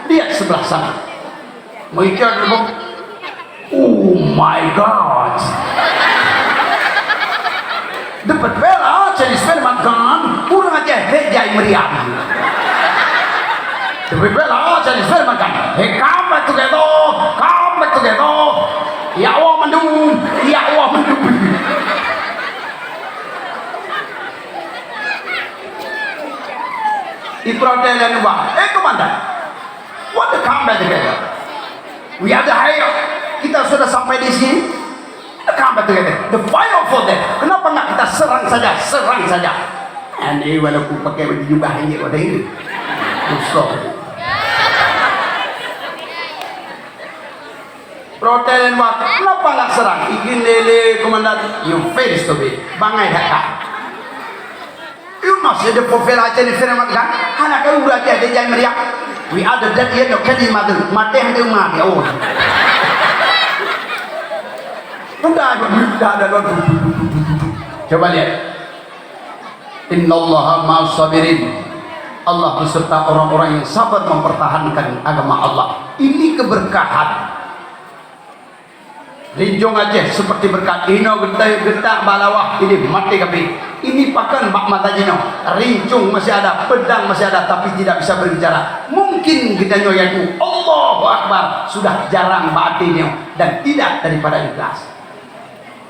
Lihat sebelah sana. Mereka dulu. Oh my God. Dapat bela, jadi Spiderman kan. Kurang ajar, hei, jai meriam. Tapi bela jadi saya makan. Hey, come back together, come back together. Ya Allah mandum, ya Allah mandum. Ibrahim dan Nuh. Eh, komandan. What the come back together? We are the higher. Kita sudah sampai di sini. Kenapa tu kata, "The fire for them"? Kenapa nak kita serang saja, serang saja? Ini walaupun pakai baju jubah ini, pada ini. Susah. Protes dan wak, kenapa nak serang? Izin lele komandan, you face to be. Bangai dah. You must say the prophet aja ni firman kan? Hana ka urang dia dia jangan meriah. We are the dead yet no kadi madu. Mati hana mati. Oh. Udah, udah, udah, udah. Coba lihat. Innallaha ma'as sabirin. Allah beserta orang-orang yang sabar mempertahankan agama Allah. Ini keberkahan. Rincong Aceh seperti berkat. Inoe geutai geutak bak lawah, ideh maté kabeh. Ini pakon bak mata jinoe. Rincong masih ada, pedang masih ada, tapi tidak bisa berbicara. Mungkin geutanyoe yaitu Allahu Akbar sudah jarang bak até nyoe dan tidak daripada ikhlas.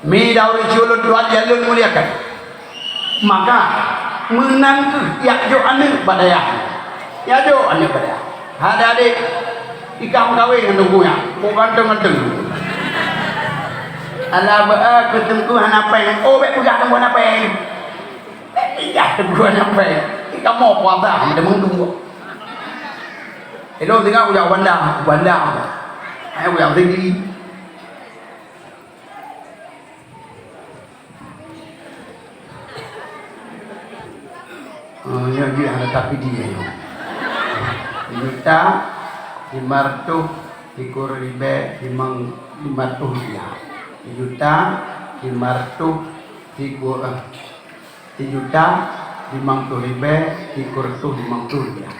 Mi dauri culun Tuhan yang lôn muliakan. Maka, meunan kheueh jak jok aneuk bak dayah. Jak jok aneuk bak dayah. Hai adék, ikah meukawen ngon teungku nyan. Kok ganteng-ganteng. Alah beu-, keu teungku hana péng. Oh, bèk peugah teungku hana péng. Bèk peugah teungku hana péng. Kamoe puasa, hana meuduek. Ilôn tinggai kujak u Banda, u Banda. Hai kujak u Sigli. Oh, nyoe jih hana tapi dia nyoe. Juta lima ratus sikureueng ribèe limong, lima ratus rupiah. Juta lima ratus siku-, eh, sijuta limong ploh ribèe sikureueng ribèe limong ploh rupiah.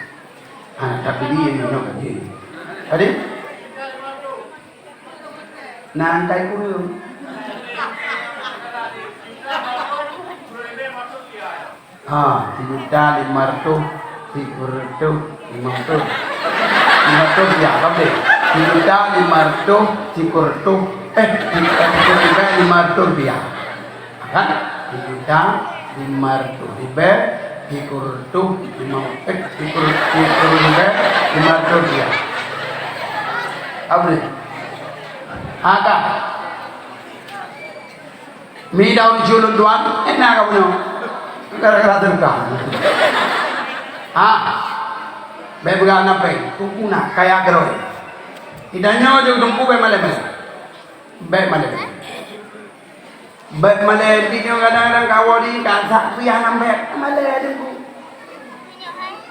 Hana tapi dia nyoe kan dia. Tadi? Nan tai kureueng. Ha, sijuta lima ratus sikureueng limong ploh. Lima ratus rupiah, ka boleh. Sijuta lima ratus sikureueng, eh, sijuta lima ratus rupiah. Kan? Sijuta lima ratus ribèe sikureueng limong, eh, sikureueng, sikureueng ribèe lima ratus rupiah. Ka boleh. Ha, ka. Mi dauri culun Tuhan, enak kamu nyoe. Gara-gara sedekah. Ah. Bèk peugah hana péng, teungku na kaya keudroe. Idanyoe jeuet teungku bèk malèe-malèe. Bèk malèe. Bèk malèe, di nyoe kadang-kadang kawoe di ka sak piah lam bèk. Malèe teungku.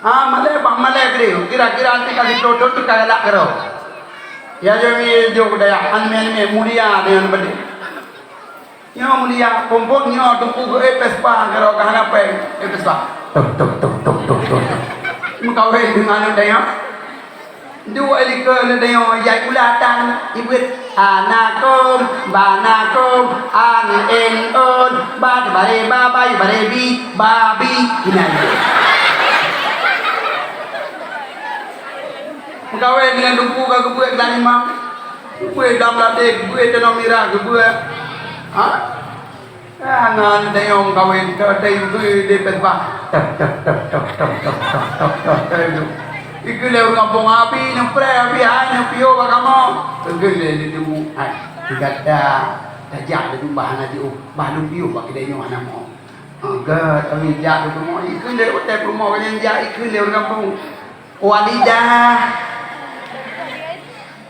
Ah, malèe bah malèe keudéh. Kira-kira nanti ka jitôh-tôh teuka galak keudroe. Ya, jeuet mi jok dayah, aneuëk-aneuëk mulia deungon beudé. Nyoe mulia, phôn-phôn nyoe teungku geuék Vespa keudroe ka hana Peng, eh, peusah. Tok, tok, tok, tok, tok, tok, tok. Meukawen deungon aneuk tanyoe. Duek likot aneuk tanyoe, jai ulatan, ibuet. Anakom, banakom, an, en, on, bat, bare, babai, bare, bi, babi. Inan. Meukawen deungon teungku ka geubuet lam imam. Geubuet lam ladé, geubuet tanoh mirah, geubuet. Ha? Hana teunyong kawen, teudeue di pet bah. Tep, tep, tep, tep. Ikeu lé ureueng gampông, "Abi neupreh, abi hai neupiôh bak kamoe." Ikeu lé di teumbu, "Hai, gata tajak laju bah hana jiôh, bah lôn piôh bak keudè nyoe hana mo." Gata tajak laju rumoh, ikeu lé watèe peurumoh nyan jak, ikeu lé ureueng gampông. Walidah,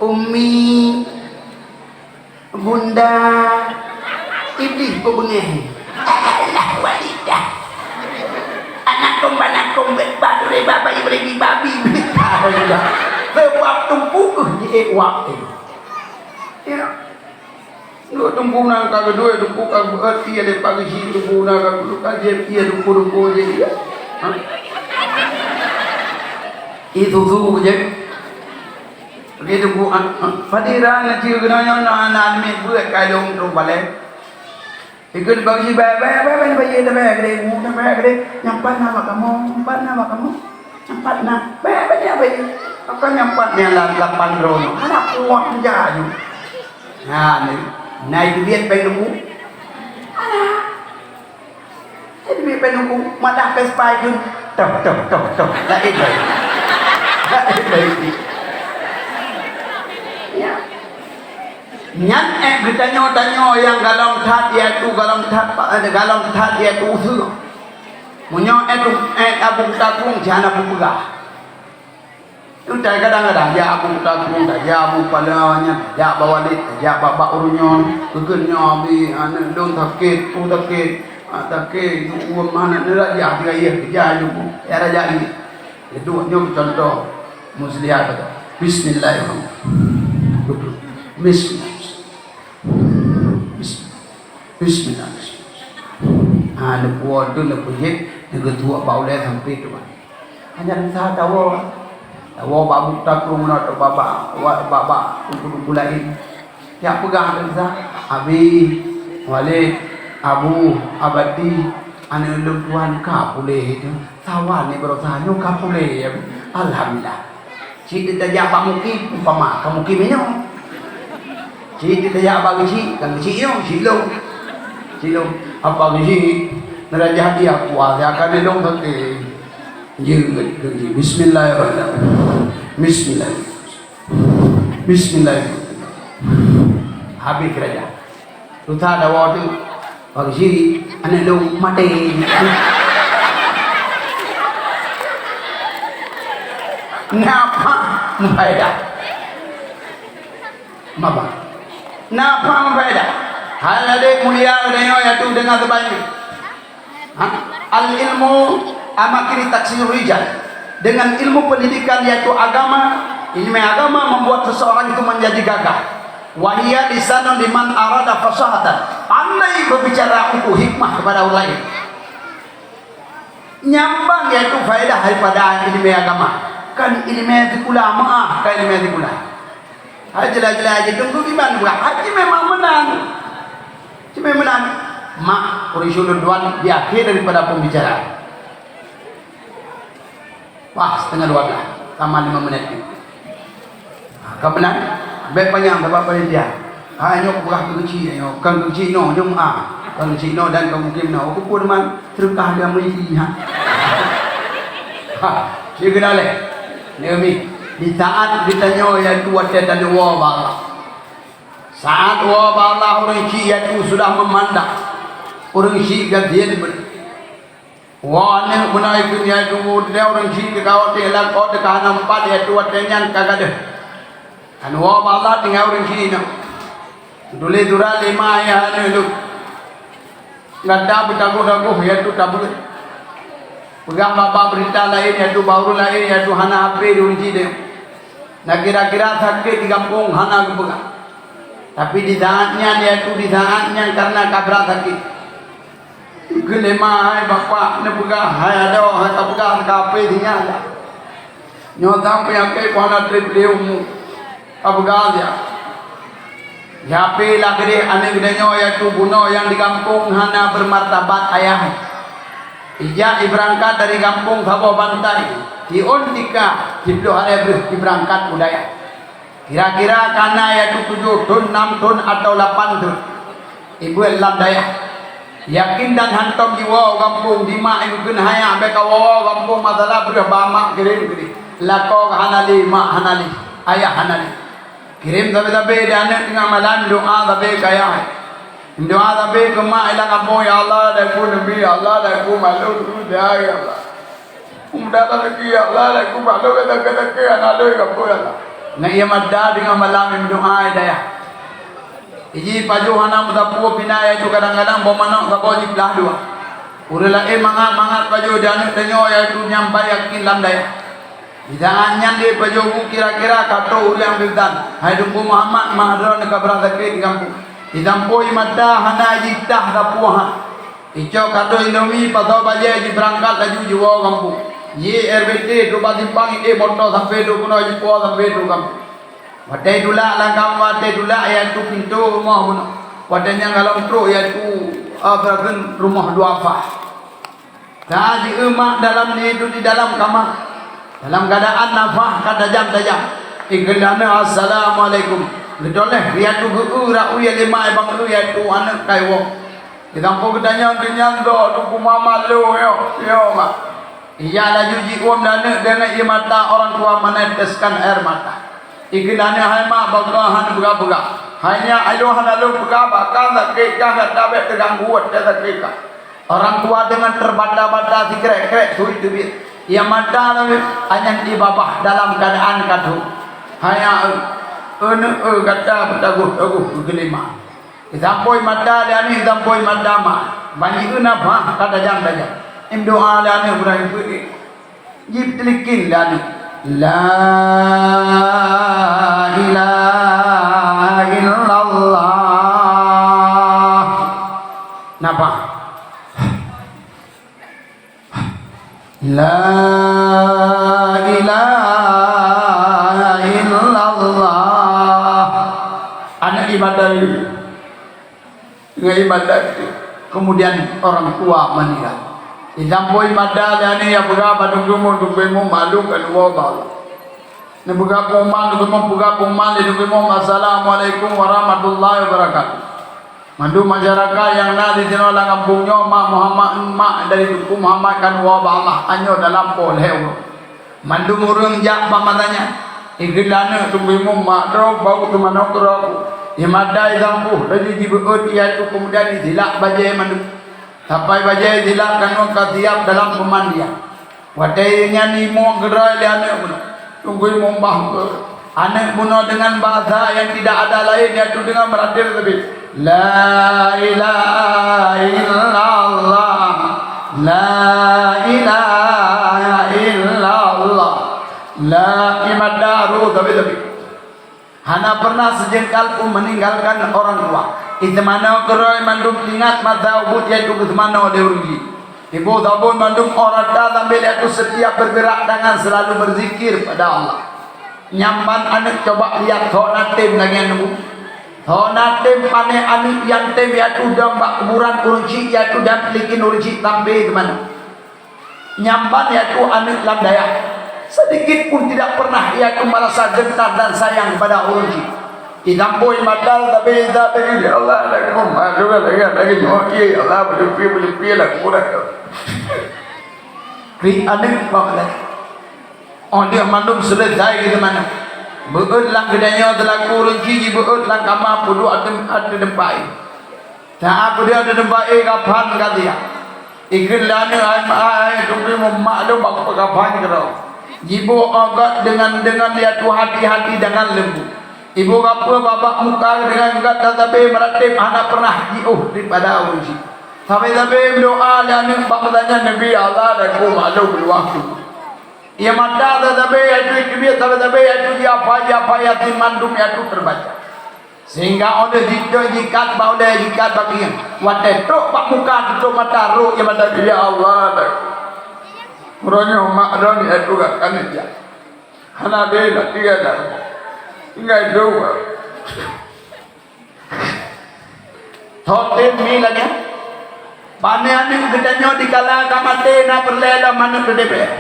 Umi, Bunda, Iblih peubeungéh. Alah, walidah. Anakom banakom, bet bature babai, ibrigi babi. Sebab teungku keuh jiék wak. Ya. Duek teungku na ka geuduek, teungku ka beuet, iya lé pageusi teungku na ka geuduek, ka jieb, iya teungku-teungku jih. Ya. Ha? Itu tu je. Lagèe teungku, ah, ah, padira ngaji keunoe nyoe na, na aneuk beuet ka lôn trok balèe. Ikeu bak jih bèe, bèe, bèe, bèe, bèe, bèe, bèe, bèe, bèe, nyang pat na bak kamoe, nyang pat na bak kamoe, nyang pat na. Bèe, bèe, bèe, bèe. Apa nyang pat nyang la-, lapan droe nyoe? Hana kuat meujak aju. Nah, ni. Na iteubiet péng teungku? Hana. Jadi, bèk peunoh madah Vespa ikheun. Toh, toh, toh, toh. Laén bacut. Laén bacut. Ya. Nyan ék geutanyoe-tanyoe nyang galom that, yaitu galom that, eh, galom that, yaitu useue. Meunyoe ék, ék Abu Takung, hana peugah. Kadang-kadang jak Abu Takung, jak Abu Pala nyan, jak bak Walid, jak bak, bak ureueng nyoe, geukheun nyoe, "Abi, aneuk lôn sakét, peue sakét?" "Ah, sakét, uem aneuk neurajah tinggai yeh, keujai lôn, ya raja nyoe." Leuduek nyoe contoh muslihat. Bismillahirrahmanirrahim. Bismillah. Bismillah. Bismillah. Ah, neupuwoe tu, neupeujeuet, neugeutuek bak ulèe sampoe tuan. Hana desya tawoe. Tawoe bak Abu Takung na atau bak, bak, bak, bak teungku-teungku laén. Jak peugah desya, "Abi, Walid, Abu, Abati, aneuk lôn tuan ka puléh itu. Sawan nibak droe nyoe ka puléh, ya. Alhamdulillah." Cit tajak bak mukim, umpama ka mukim nyoe. Cit tajak bak geuchik, ka geuchik nyoe, chik lôn. Chik lôn. Apa geuchik? Neurajah dia kuasa akan lôn sakét. Jeuet keu geuchik. Bismillahirrahmanirrahim. Bismillah. Bismillah. Habéh keurajeuen. Tuta dawa tu, bak siri, aneuk lôn maté. Napa meufaedah? Maba. Napa meufaedah? Hai adik mulia, deungoe yaitu dengan sebanyak. Ha? Al-ilmu amakini taksir rijal. Dengan ilmu pendidikan yaitu agama, ilmu agama membuat seseorang itu menjadi gagah. Wahia lisanun liman arada fasahatan. Pandai berbicara untuk hikmah kepada orang lain. Nyambang yaitu faedah daripada ilmu agama. Kan ilmu sikula, maaf, kan ilmu sikula. Hai jelas-jelas aja tunggu iman buat. Haji memang menang. Cuma menang. Mak, ureueng syulun tuan di akhir daripada pembicaraan. Wah, setengah dua belas. Tamat lima menit. Ha, ka meunan. Bèk panyang sabab panitia. Ha, nyoe peugah keu geuchik nyoe, kon keu geuchik nyoe, nyoe, ah, kon keu geuchik nyoe dan kon keu geuchik nyoe. Keupeue teuma seudeukah dan meuli nyan. Ha, sigoe daleh. Neumi, di saat geutanyoe yaitu watèe tanyoe woe bak Allah. Saat woe bak Allah ureueng chik yaitu sudah meumandang. Ureueng chik gasien beureuti. Woe aneuk meunoe keuh yaitu teuh ureueng chik teuka watèe lakoe teuka hana meupat yaitu watèe nyan ka gadôh. Kan woe bak Allah tinggai ureueng chik nyoe. Tuléh surat lé ma ayah aneuk lôn. Gata beutagoh-tagoh yaitu tabeuet. Peugah bak-bak beurita laén yaitu bak ureueng laén yaitu hana hapé di ureueng chik nyoe. Na kira-kira sakét di gampông hana geupeugah. Tapi di saat nyan yaitu di saat nyan kareuna ka brat sakét. Keu lima hai bapak neupeugah hai adoe hai ka peugah ka hapé sinyak dah. Nyoe sang peunyakét ku hana trép lé umu. Ka peugah siat. Hapé lah keudeh aneuk geutanyoe yaitu bunoe nyang di gampông hana beumartabat ayah. Ijak ibeurangkat dari gampông saboh bantai, siôn tika siplôh arée breuh ibeurangkat u dayah. Kira-kira ka na yaitu tujoh thon, nam thon atawa lapan thon. Ibuet lam dayah. Yakin dan hantom jiwoe u gampông, di mak geukheun hai nyak bèk kawoe u gampông, masalah breuh ba mak kirém keudeh. Lakoe hana lé, mak hana lé, ayah hana lé. Kirém sabe-sabe di aneuk teungoh malam doa sabe keu ayah. Doa sabe keu mak i lam gampông, "Ya Allah, dai ku neubi, ya Allah, dai ku malu, ya Allah." Mudah rezeki, ya Allah, lagu bak lôn, kata-kata, anak lôn, ya Allah. Ngon ié mata teungoh malam meudoa, ya dayah. Iji pajoh hana meusapeue pina, yaitu kadang-kadang boh manok saboh jiplah dua. Ureueng laén mangat-mangat pajoh di aneuk tanyoe, yaitu nyang bai yakin lam dayah. Di saat nyan lé pajoh bu kira-kira ka trok ureueng pingsan. Hai Teungku Muhammad, mah droeneuh ka brat sakét di gampông. Di gampông ié mata hana jitah sapeue ha. Icok kado Indomie, pasoe bajèe, jibeurangkat laju jiwoe gampông. Ji R B T, trok bak simpang, éh moto sampoe trok keunoe, jipuwoe sampoe trok gampông. Watèe tulak lam kam-, watèe tulak yaitu pintoe rumoh bunoe. Watèe nyang galom trok yaitu, ah, beurakeueng rumoh duafa. Ka jieu mak dalam, di dalam kama. Dalam keuadaan nafah ka tajam-tajam. Ikheun lé aneuk, "Assalamualaikum." Geutoleh, yaitu geu-eu rak u ie lima, bang eu yaitu aneuk kaiwoe. Di gampông geutanyoe, geutanyoe dok, Teungku Muhammad lôn, yo, yo, mak. Ijak laju jiuem aneuk deungon ié mata orang tua meneteskan air mata. Ikheun lé aneuk, "Hai mak, bak kah hana peugah-peugah. Hai nyak, ai lôn hana lôn peugah, bak kah sakét kah, gata bèk teuganggu watèe sakét kah." Orang tua deungon teubata-bata sikrek-krek sui teubiet. Ié mata lom, anyang ié babah dalam keuadaan ka thon. Hai nyak, eu, eu, gata beutagoh-tagoh keu geulimang. Sampôi mata lé aneuk, sampôi mata ma. Ban jieu nafah ka tajam-tajam. Imeudoa lé aneuk Ibrahim peuet. Jiteulikén lé aneuk. La ilaha illallah. Nafah. La ilaha illallah. Aneuk ibadah, ngon ibadah. Kemudian orang tua meninggal. Di sampôh ibadah, lé aneuk nyang peugah bak Teungku Imum, Teungku Imum maklum kan, Allah. Neupeugah pengumuman, Teungku Imum peugah pengumuman lé Teungku Imum, "Assalamualaikum warahmatullahi wabarakatuh." Mandum masyarakat nyang na di sinoe lam gampông nyoe, mak Muhammad, mak dari Teungku Muhammad kan woe bak Allah, tanyoe dalam poh lhèe uroe. Mandum ureueng jak bak masa nyan. Ikheun lé aneuk Teungku Imum, mak droe, baru teumanoe keudroe ku. Di mata jisampôh, laju jibeuet, yaitu keumudian jisilak bajèe mandum. Sampai bajèe jisilak keunoe ka siap dalam peumandian. Watèe nyan imum keudroe lé aneuk bunoe. Teungku Imum bah aneuk bunoe deungon bahasa nyang tidak ada laén, yaitu deungon meuratéb sabe, "La ilaha illallah, la ilaha illallah, la ilaha illallah." Hana pernah seujengkal pun meninggalkan orang tua. Iteumanoe keudroe mandum ingat masa ubit, yaitu geuteumanoe lé ureueng jih. Iboh sabon mandum óh rata sambil yaitu setiap bergerak tangan selalu berzikir pada Allah. Nyan ban aneuk coba lihat, soe na tem lagèe nyan. Soe na tem pané aneuk nyang tem yaitu dong bak kuburan ureueng chik, yaitu dan peulikin ureueng chik sampai keunoe. Nyan ban yaitu aneuk lam dayah, sedikit pun tidak pernah yaitu merasa gentar dan sayang kepada ureueng chik. Idampôi mata, tapi intat lagi, "Ya Allah, lagi meumalu, lagi, lagi nyoe, ya Allah, beuleupi, beuleupi, lagu dah." Ri aneuk bak lagi. Oh, dia mandum selesai gitu mana. Beuet lam geutanyoe selaku ureueng chik, jibeuet lam kama peuduek ateueh, ateueh teumpat. Saat beudoh di teumpat, éh, kapan ka siap. Ikheun lé aneuk, "Hai mak, hai Teungku Imum, mak lôn bak peukapan keudroe." Jiboh óh göt deungon, deungon yaitu hati-hati deungon leumbut. Iboh kapeue bak muka deungon göt, tatapi meuratéb hana pernah jiôh daripada ureueng chik. Sampai-sampai meudoa lé aneuk bak meutanyoe, "Nabi Allah dan ku maklum luwah tu." Ié mata tatapi yaitu teubiet, sampai-sampai yaitu jiapa, jiapa Yasin mandum yaitu teubaca. Sehingga óh lheueh jiteuek jikat bak ulée, jikat bak keuieng. Watée trok bak muka tutup mata, rhot ie mata, "Ya Allah, uroe nyoe mak droeneuh ka neujak. Hana lé lagée dah. Tinggai dua." Totem mi lagée. Pane aneuëk geutanyoe dikala ka maté na peureulée lom aneuëk di D P R.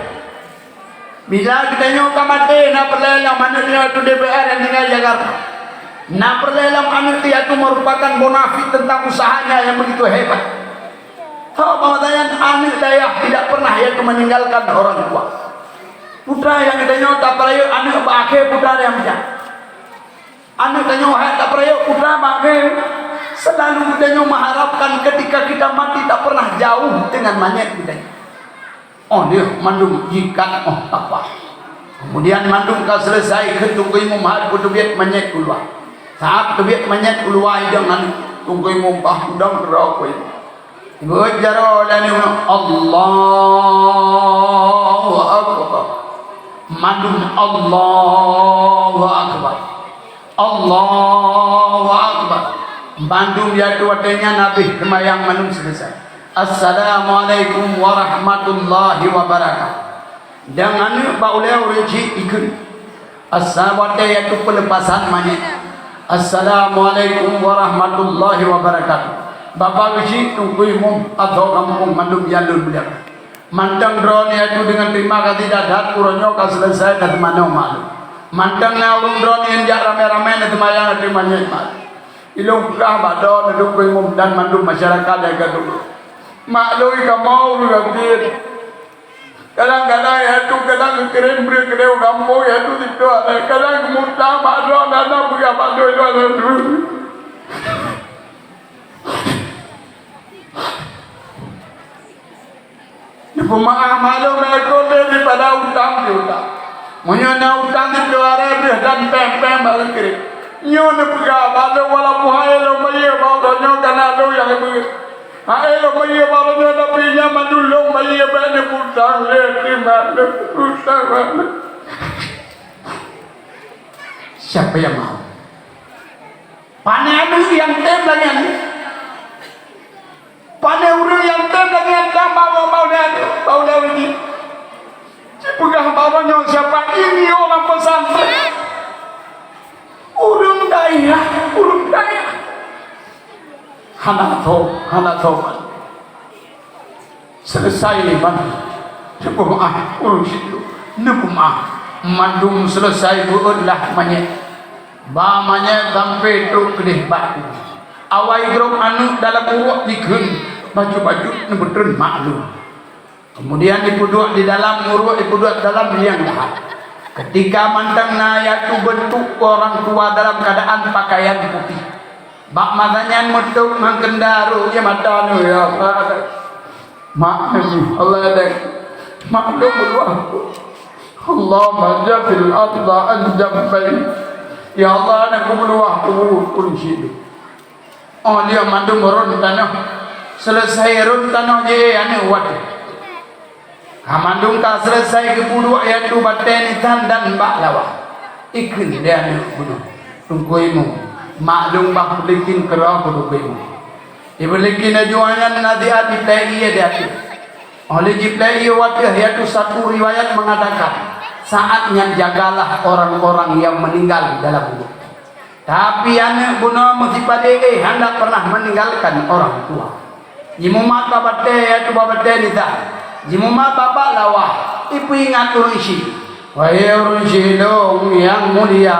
Bila geutanyoe ka maté na peureulée lom aneuëk nyoe di D P R nyang tinggai Jakarta. Na peureulée lom aneuëk yaitu merupakan bonafit tentang usahanya yang begitu hebat. Hak bahwasanya aneuëk dayah tidak pernah yaitu meninggalkan orang tua. Putra nyang geutanyoe tapeurayeuk aneuëk bak akhé putra nyang bijak. Aneuëk tanyoe hai tapeurayeuk putra bak akhé, selalu geutanyoe mengharapkan ketika kita mati tak pernah jauh dengan manyét geutanyoe. Óh lheueh mandum jikat óh tapa. Kemudian mandum ka selesai, kheun Teungku Imum hai peuteubiet manyét keuluwa. Saat teubiet manyét keuluwa idong aneuëk, Teungku Imum bah udong keudroe Teungku Imum. Beuet jaroe dan Allahu Akbar. Mandum Allahu Akbar. Allahu Akbar. Bandum yaitu watée nyan habéh seumayang mandum selesai. Assalamualaikum warahmatullahi wabarakatuh. Dan aneuëk bak ulée ureuëng chik ikheun. Asa watée yaitu peulepasan manyét. Assalamualaikum warahmatullahi wabarakatuh. Bapak Geuchik, Teungku Imum, atau kampung mandum nyang lôn muliakan. Mantong droeneuh yaitu dengan terima kasih that-that uroe nyoe ka selesai dan teumanoe maklum. Mantong na ureuëng droeneuh nyang jak ramé-ramé na teumayang ateueh manyét maklum. Ilôn peugah bak droeneuh Teungku Imum dan mandum masyarakat nyang ka duek. Maklum kamoe ureuëng gasien. Kadang-kadang yaitu kadang geukirém breueh keudéh u gampông yaitu sitoe, kadang geumutang bak droe dan na peugah bak droe, droe, droe. Neupeumeu'ah maklum, meukon lé daripada utang piutang. Meunyoe na utang sitoe aré breueh dan péng-péng bak geukirém. Nyoe neupeugah bak lôn walaupun hai lôn bayeue bak uroe nyoe kana lôn nyang beuet. Hai lôn bayeue bak uroe nyoe tapi nyan mandum lôn bayeue bék neuputang lé, terima lôn utang bak lôn. Siapa yang mau? Pane aneuëk nyang tem lagée nyan? Pane ureuëng nyang tem lagée nyan dan mau-mau nyan, mau lé ureuëng jih? Jipeugah bak uroe nyoe siapa ini orang pesantren? Ureuëng dayah, ureuëng dayah. Hana tho, hana tho. Selesai ban. Neupeumeu'ah ureuëng situ. Neupeumeu'ah. Mandum selesai beuet lah manyét. Ba manyét sampai trok keudeh bak. Awai grob aneuëk dalam uruek jikheun, bacut-bacut neubeutrön maklum. Kemudian jipeuduek di dalam uruek, jipeuduek dalam liang lahat. Ketika mantong na yaitu beuntuk orang tua dalam keadaan pakaian putih. Bak masa nyan meuteuk mangkeunda rhot ie mata nyoe, ya Allah. Mak nyoe, Allah dek. Mak lôn beuluah. Allahumma jafil arda an jambai. Ya Allah, na kubeuluah kubu kunci. Óh lheueh mandum rhot tanoh. Selesai rhot tanoh jih aneuëk watée. Ka mandum ka selesai geupeuduek yaitu batée nisan dan bak lawa. Ikheun lé aneuëk bunoe, Teungku Imum, maklum bah peulikin keudroe keu Teungku Imum. Ipeulikin laju nyan nasihat jiplei ie di ateueh. Óh lheueh jiplei ie u ateueh, yaitu satu riwayat mengatakan, saat nyan jagalah orang-orang yang meninggal di dalam kubur. Tapi aneuëk bunoe meusipat éh, hana pernah meninggalkan orang tua. Jimumat bak batée, yaitu bak batée nisan. Jimumat bak lawa, ipeuingat ureuëng chik. Wahé ureuëng chik lôn nyang mulia,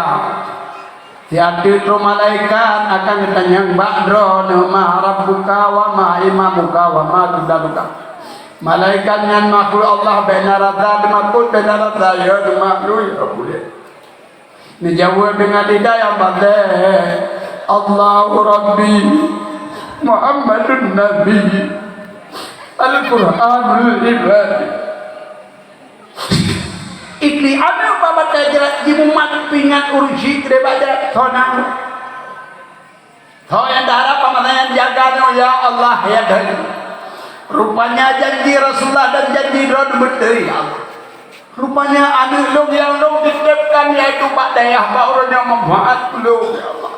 siat teuk malaikat akan geutanyong bak droeneuh, "Ma rabbuka wa ma imamuka wa ma qiblaluka?" Malaikat nyan makhluk Allah, bék na rasa teumakot, bék na rasa ya teumakot, ya boleh. Neujaweueb deungon lidah nyang patéh, "Allahu Rabbi, Muhammadun Nabi, Al-Qur'anul Ibrani." Ikli aneuëk bak batée jrat jimumat peuingat ureuëng chik daripada thonang. Ho nyang taharab pamasangan jaga nyoe, ya Allah, ya Tuhan. Rupanya janji Rasulullah dan janji droe beutôi, ya Allah. Rupanya aneuëk lôn nyang lôn titipkan, yaitu bak dayah bak ureuëng nyang manfaat ulôn, ya Allah.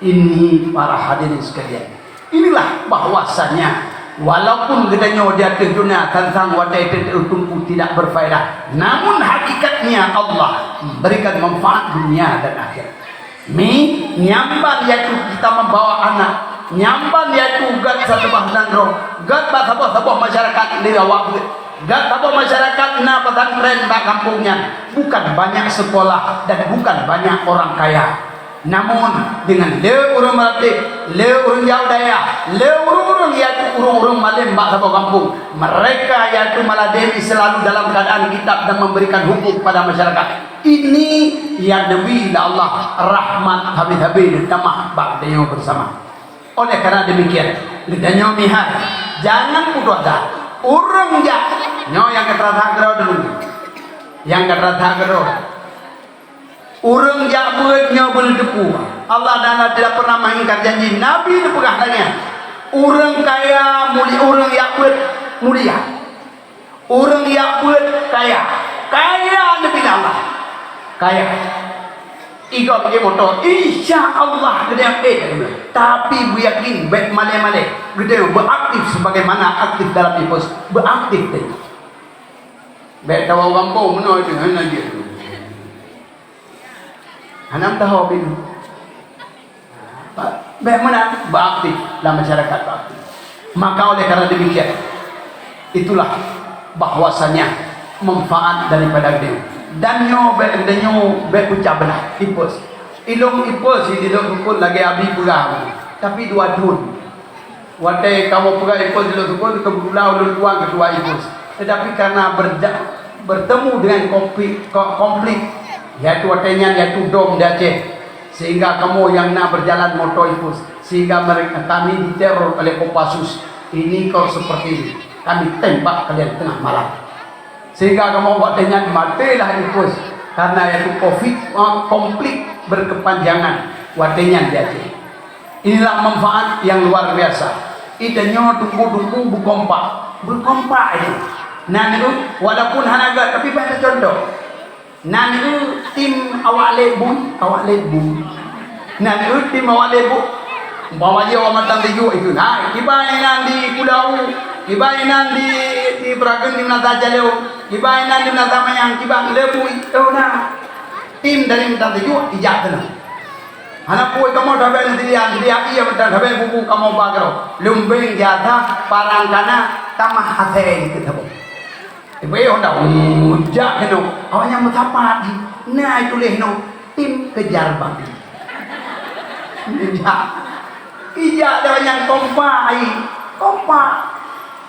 Ini para hadirin sekalian, inilah bahwasanya walaupun geutanyoe di ateueh dunia tantang watée teuteumpu tidak berfaedah, namun hakikatnya Allah memberikan manfaat dunia dan akhirat. Mi, nyamban yaitu kita membawa anak, nyamban yaitu gét sateubah nanggroe, gét bak saboh-saboh masyarakat di awak beuet. Gét saboh masyarakat na pesantren bak kampung nyan, bukan banyak sekolah dan bukan banyak orang kaya. Namun, dengan le ureuëng meuratéb, le ureuëng jauh dayah, le ureuëng-ureuëng yaitu ureuëng-ureuëng malém bak saboh kampung, mereka yaitu meuladeuni selalu dalam keadaan kitab dan memberikan hukum kepada masyarakat. Ini yang dibri lé Allah rahmat habéh-habéh dan tamah bak geutanyoe bersama. Oleh karena demikian, geutanyoe mihai, jangan putus asa. Ureuëng jak, nyoe nyang ka teurasa keudroe dulu. Nyang ka teurasa keudroe. Ureuëng jak beuet nyoe beuleuteupeu. Allah Taala tidak pernah mengingkar janji. Nabi neupeugah lagée nyan. Ureuëng kaya mulia, ureuëng jak beuet mulia. Ureuëng jak beuet kaya. Kaya neubi Allah. Kaya. Igob lagée moto, insya Allah geutanyoe ék. Tapi beuyakin bék malée-malée. Geutanyoe beuaktif sebagaimana aktif dalam IPUS. Beuaktif tadi. Bék tawoe gampông meunoe itu hana jeuet. Hana meudaho pih. Bék meunan, beuaktif lam masyarakat, beuaktif. Maka oleh karena demikian, itulah bahwasanya manfaat daripada geutanyoe. Dan nyoe bék, geutanyoe bék peucah beulah, IPUS. Ilong IPUS di lôn sukon lagée Abi peugah, tapi dua thon. Watée kamoe peugah IPUS di lôn sukon, keubeutulan ulôn tuan ketua IPUS. Tetapi karena berda-, bertemu dengan konflik, ko-, konflik, yaitu watée nyan, yaitu dom di Aceh, sehingga kamoe nyang na berjalan moto IPUS, sehingga mereka, kami diteror oleh Kopassus. Ini kok seperti ini, kami tembak kalian tengah malam. Sehingga kamoe watée nyan mateilah IPUS, karena yaitu konflik, konflik berkepanjangan watée nyan di Aceh. Inilah manfaat yang luar biasa. Geutanyoe teungku-teungku beukompak. Beukompak itu. Nan itu, walaupun hana gét, tapi bak contoh. Nan itu tim awak lé bui, awak lé bui. Nan itu tim awak lé bui. Umpama jih awak Mantang Tijuk itu. Nah, kiban nan di Kudawu, kiban nan di, di Peurageuen di Meunasah Calo, kiban nan di Meunasah Manyang, kiban lé bui. Oh, nah. Tim dari Mantang Tijuk ijak keunoe. Hana peue kamoe sabe neuseudia, seudia ié mantong sabe bubu kamoe ba keudroe. Lumbeng jasa parang kana tamah asée dikeue saboh. Ibu honda, uh, jak keunoe. Awaknyan meusapat jih. Na tuléh noe, tim kejar babi. Jak. Ijak dah nyang kompak ai. Kompak.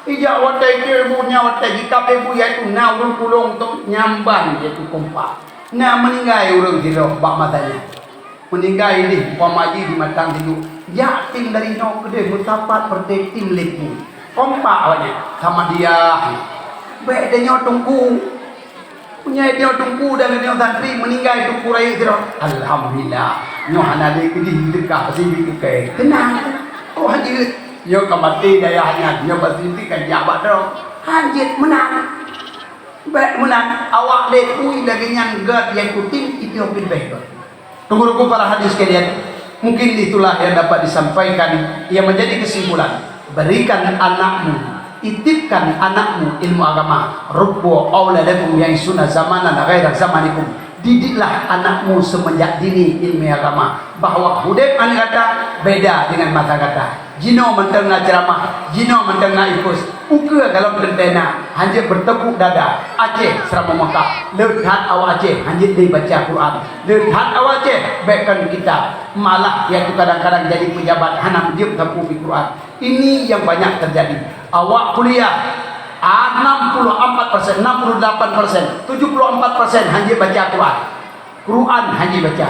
Ijak watée keu ibu nya watée jikab ibu yaitu na ureuëng pulong tu nyamban yaitu kompak. Na meuninggai ureuëng sidroe bak masa nyan. Meuninggai lé umpama jih di Mantang Tijuk. Jak tim dari nyoe keudeh meusapat peureté tim lé bui. Kompak awaknyan, sama dia. Bék tanyoe teungku. Meunyoe tanyoe teungku dan tanyoe santri meuninggai teungku rayeuk sidroe. Alhamdulillah. Nyoe hana lé keudeh teuka pasi keu kée. Teunang. Oh, hanjeuet. Nyoe ka maté dayah nyan. Nyoe pasi ka jak bak droe. Hanjeuet meunan. Bék meunan. Awak lé bui lagée nyan gét nyang kutim itu pih bék gét. Teungku-teungku para hadirin sekalian, mungkin itulah yang dapat disampaikan yang menjadi kesimpulan. Berikan anakmu, titipkan anakmu ilmu agama. Rubbu auladakum ya'ishuna zamanan ghaira zamanikum. Didiklah anakmu semenjak dini ilmu agama. Bahwa udeb aneuk gata beda dengan masa gata. Jinoe mantong na ceuramah, jinoe mantong na ikos. Ukeue galom teuntée na, hanjeuet beuteupeuk dada. Aceh Seuramoe Mekah, le that awak Aceh hanjeuet lé baca Quran. Le that awak Aceh bék kon kitab. Malah, yaitu kadang-kadang jadi pejabat hana meujeuet sapeue Quran. Ini yang banyak terjadi. Awak kuliah, enam puluh empat persen, enam puluh delapan persen, tujuh puluh empat persen hanjeuet baca Quran. Quran hanjeuet baca.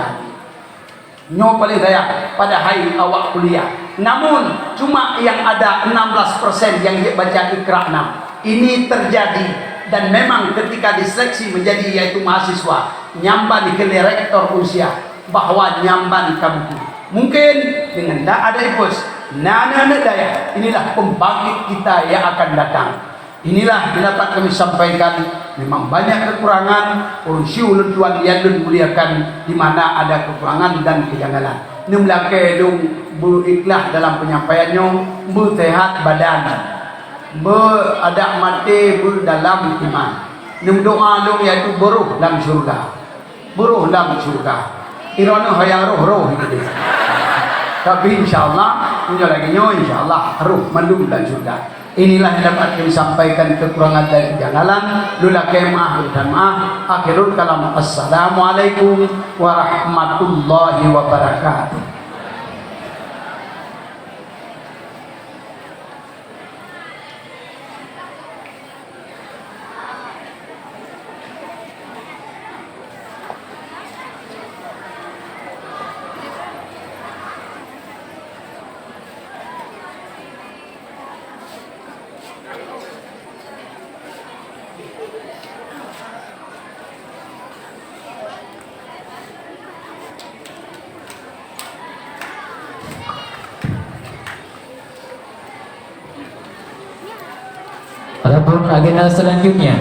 Nyoe paling sayang, padahai awak kuliah. Namun, cuma yang ada enam belas persen yang jeuet baca Iqra enam. Ini terjadi dan memang ketika diseleksi menjadi yaitu mahasiswa, nyamban dikheun lé rektor unsia bahwa nyamban ka buku. Mungkin dengan ndak ada ikos, na aneuk-aneuk dayah, inilah pembangkit kita yang akan datang. Inilah yang dapat kami sampaikan. Memang banyak kekurangan, ureuëng siuh lôn tuan nyang lôn muliakan, di mana ada kekurangan dan kejanggalan. Neulakée lôn beu ikhlas dalam penyampaian nyoe, beu sehat badan, beu adak maté, beu dalam iman. Neumeudoá lôn yaitu beuroh lam syeuruga. Beuroh lam syeuruga. Droeneuh hana roh-roh keudeh. Tapi insya Allah, meunyoe lagée nyoe insya Allah roh mandum lam syeuruga. Inilah yang dapat kami sampaikan, kekurangan dan kejanggalan. Lôn lakée meu'ah, lôn that meu'ah. Akhirul kalam. Assalamualaikum warahmatullahi wabarakatuh. Adapun agenda selanjutnya,